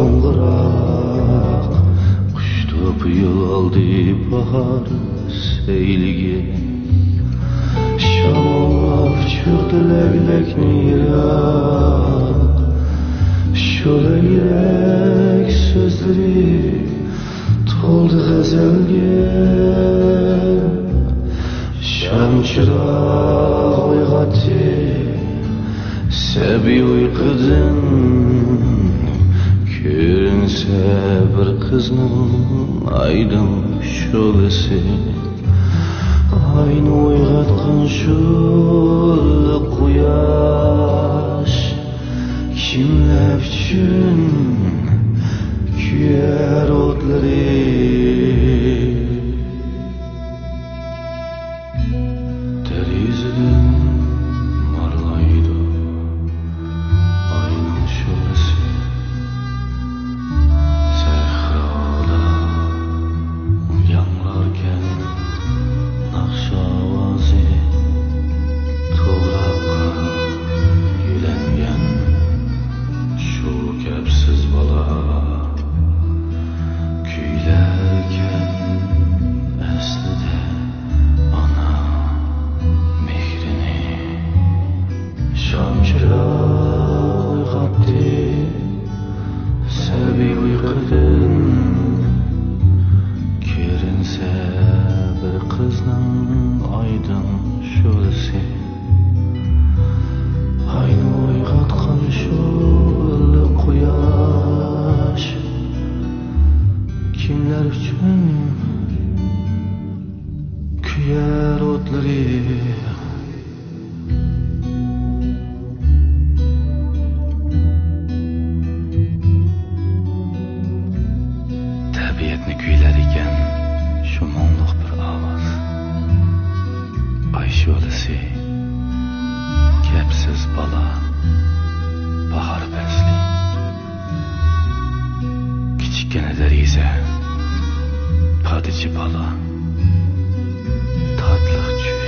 قوڭغۇراق قۇش توپى يول ئالدى باھار سەيلىگە. شاماللاپ چۈشتى لەگلەكنى يىراق، شۇ لەگلەك سۆزلىرى تولدى غەزەلگە. شام چىراغ ئويغاتتى سەبىي ئۇيقۇدىن، كۆرۈنسە بىر قىزنىڭ ئايدىڭ شولىسى. ئاينى ئويغاتقان شۇ ئىللىق قۇياش، كىملەر ئۈچۈن كۆيەر ئوتلىرى؟ دېرىزىدىن مارىلايدۇ ئاينىڭ شولىسى. سەھرادا ياڭراركەن ناخشا ئاۋازى، توغراققا يۆلەنگەن شۇ كەپسىز بالا كۈيلەركەن ئەسلىدە ئانا مېھرىنى. شام چىراغ ئويغاتتى سەبىي ئۇيقۇدىن، كۆرۈنسە بىر قىزنىڭ ئايدىڭ شولىسى. ئاينى ئويغاتقان شۇ ئىللىق قۇياش، كىملەر ئۈچۈن كۆيەر ئوتلىرى؟ تەبىئەتنى كۈيلەر ئىكەن شۇ مۇڭلۇق بىر ئاۋاز. ئاي شولىسى، كەپسىز بالا، باھار پەسلى. كىچىككىنە دېرىزە، پادىچى بالا، تاتلىق چۈش.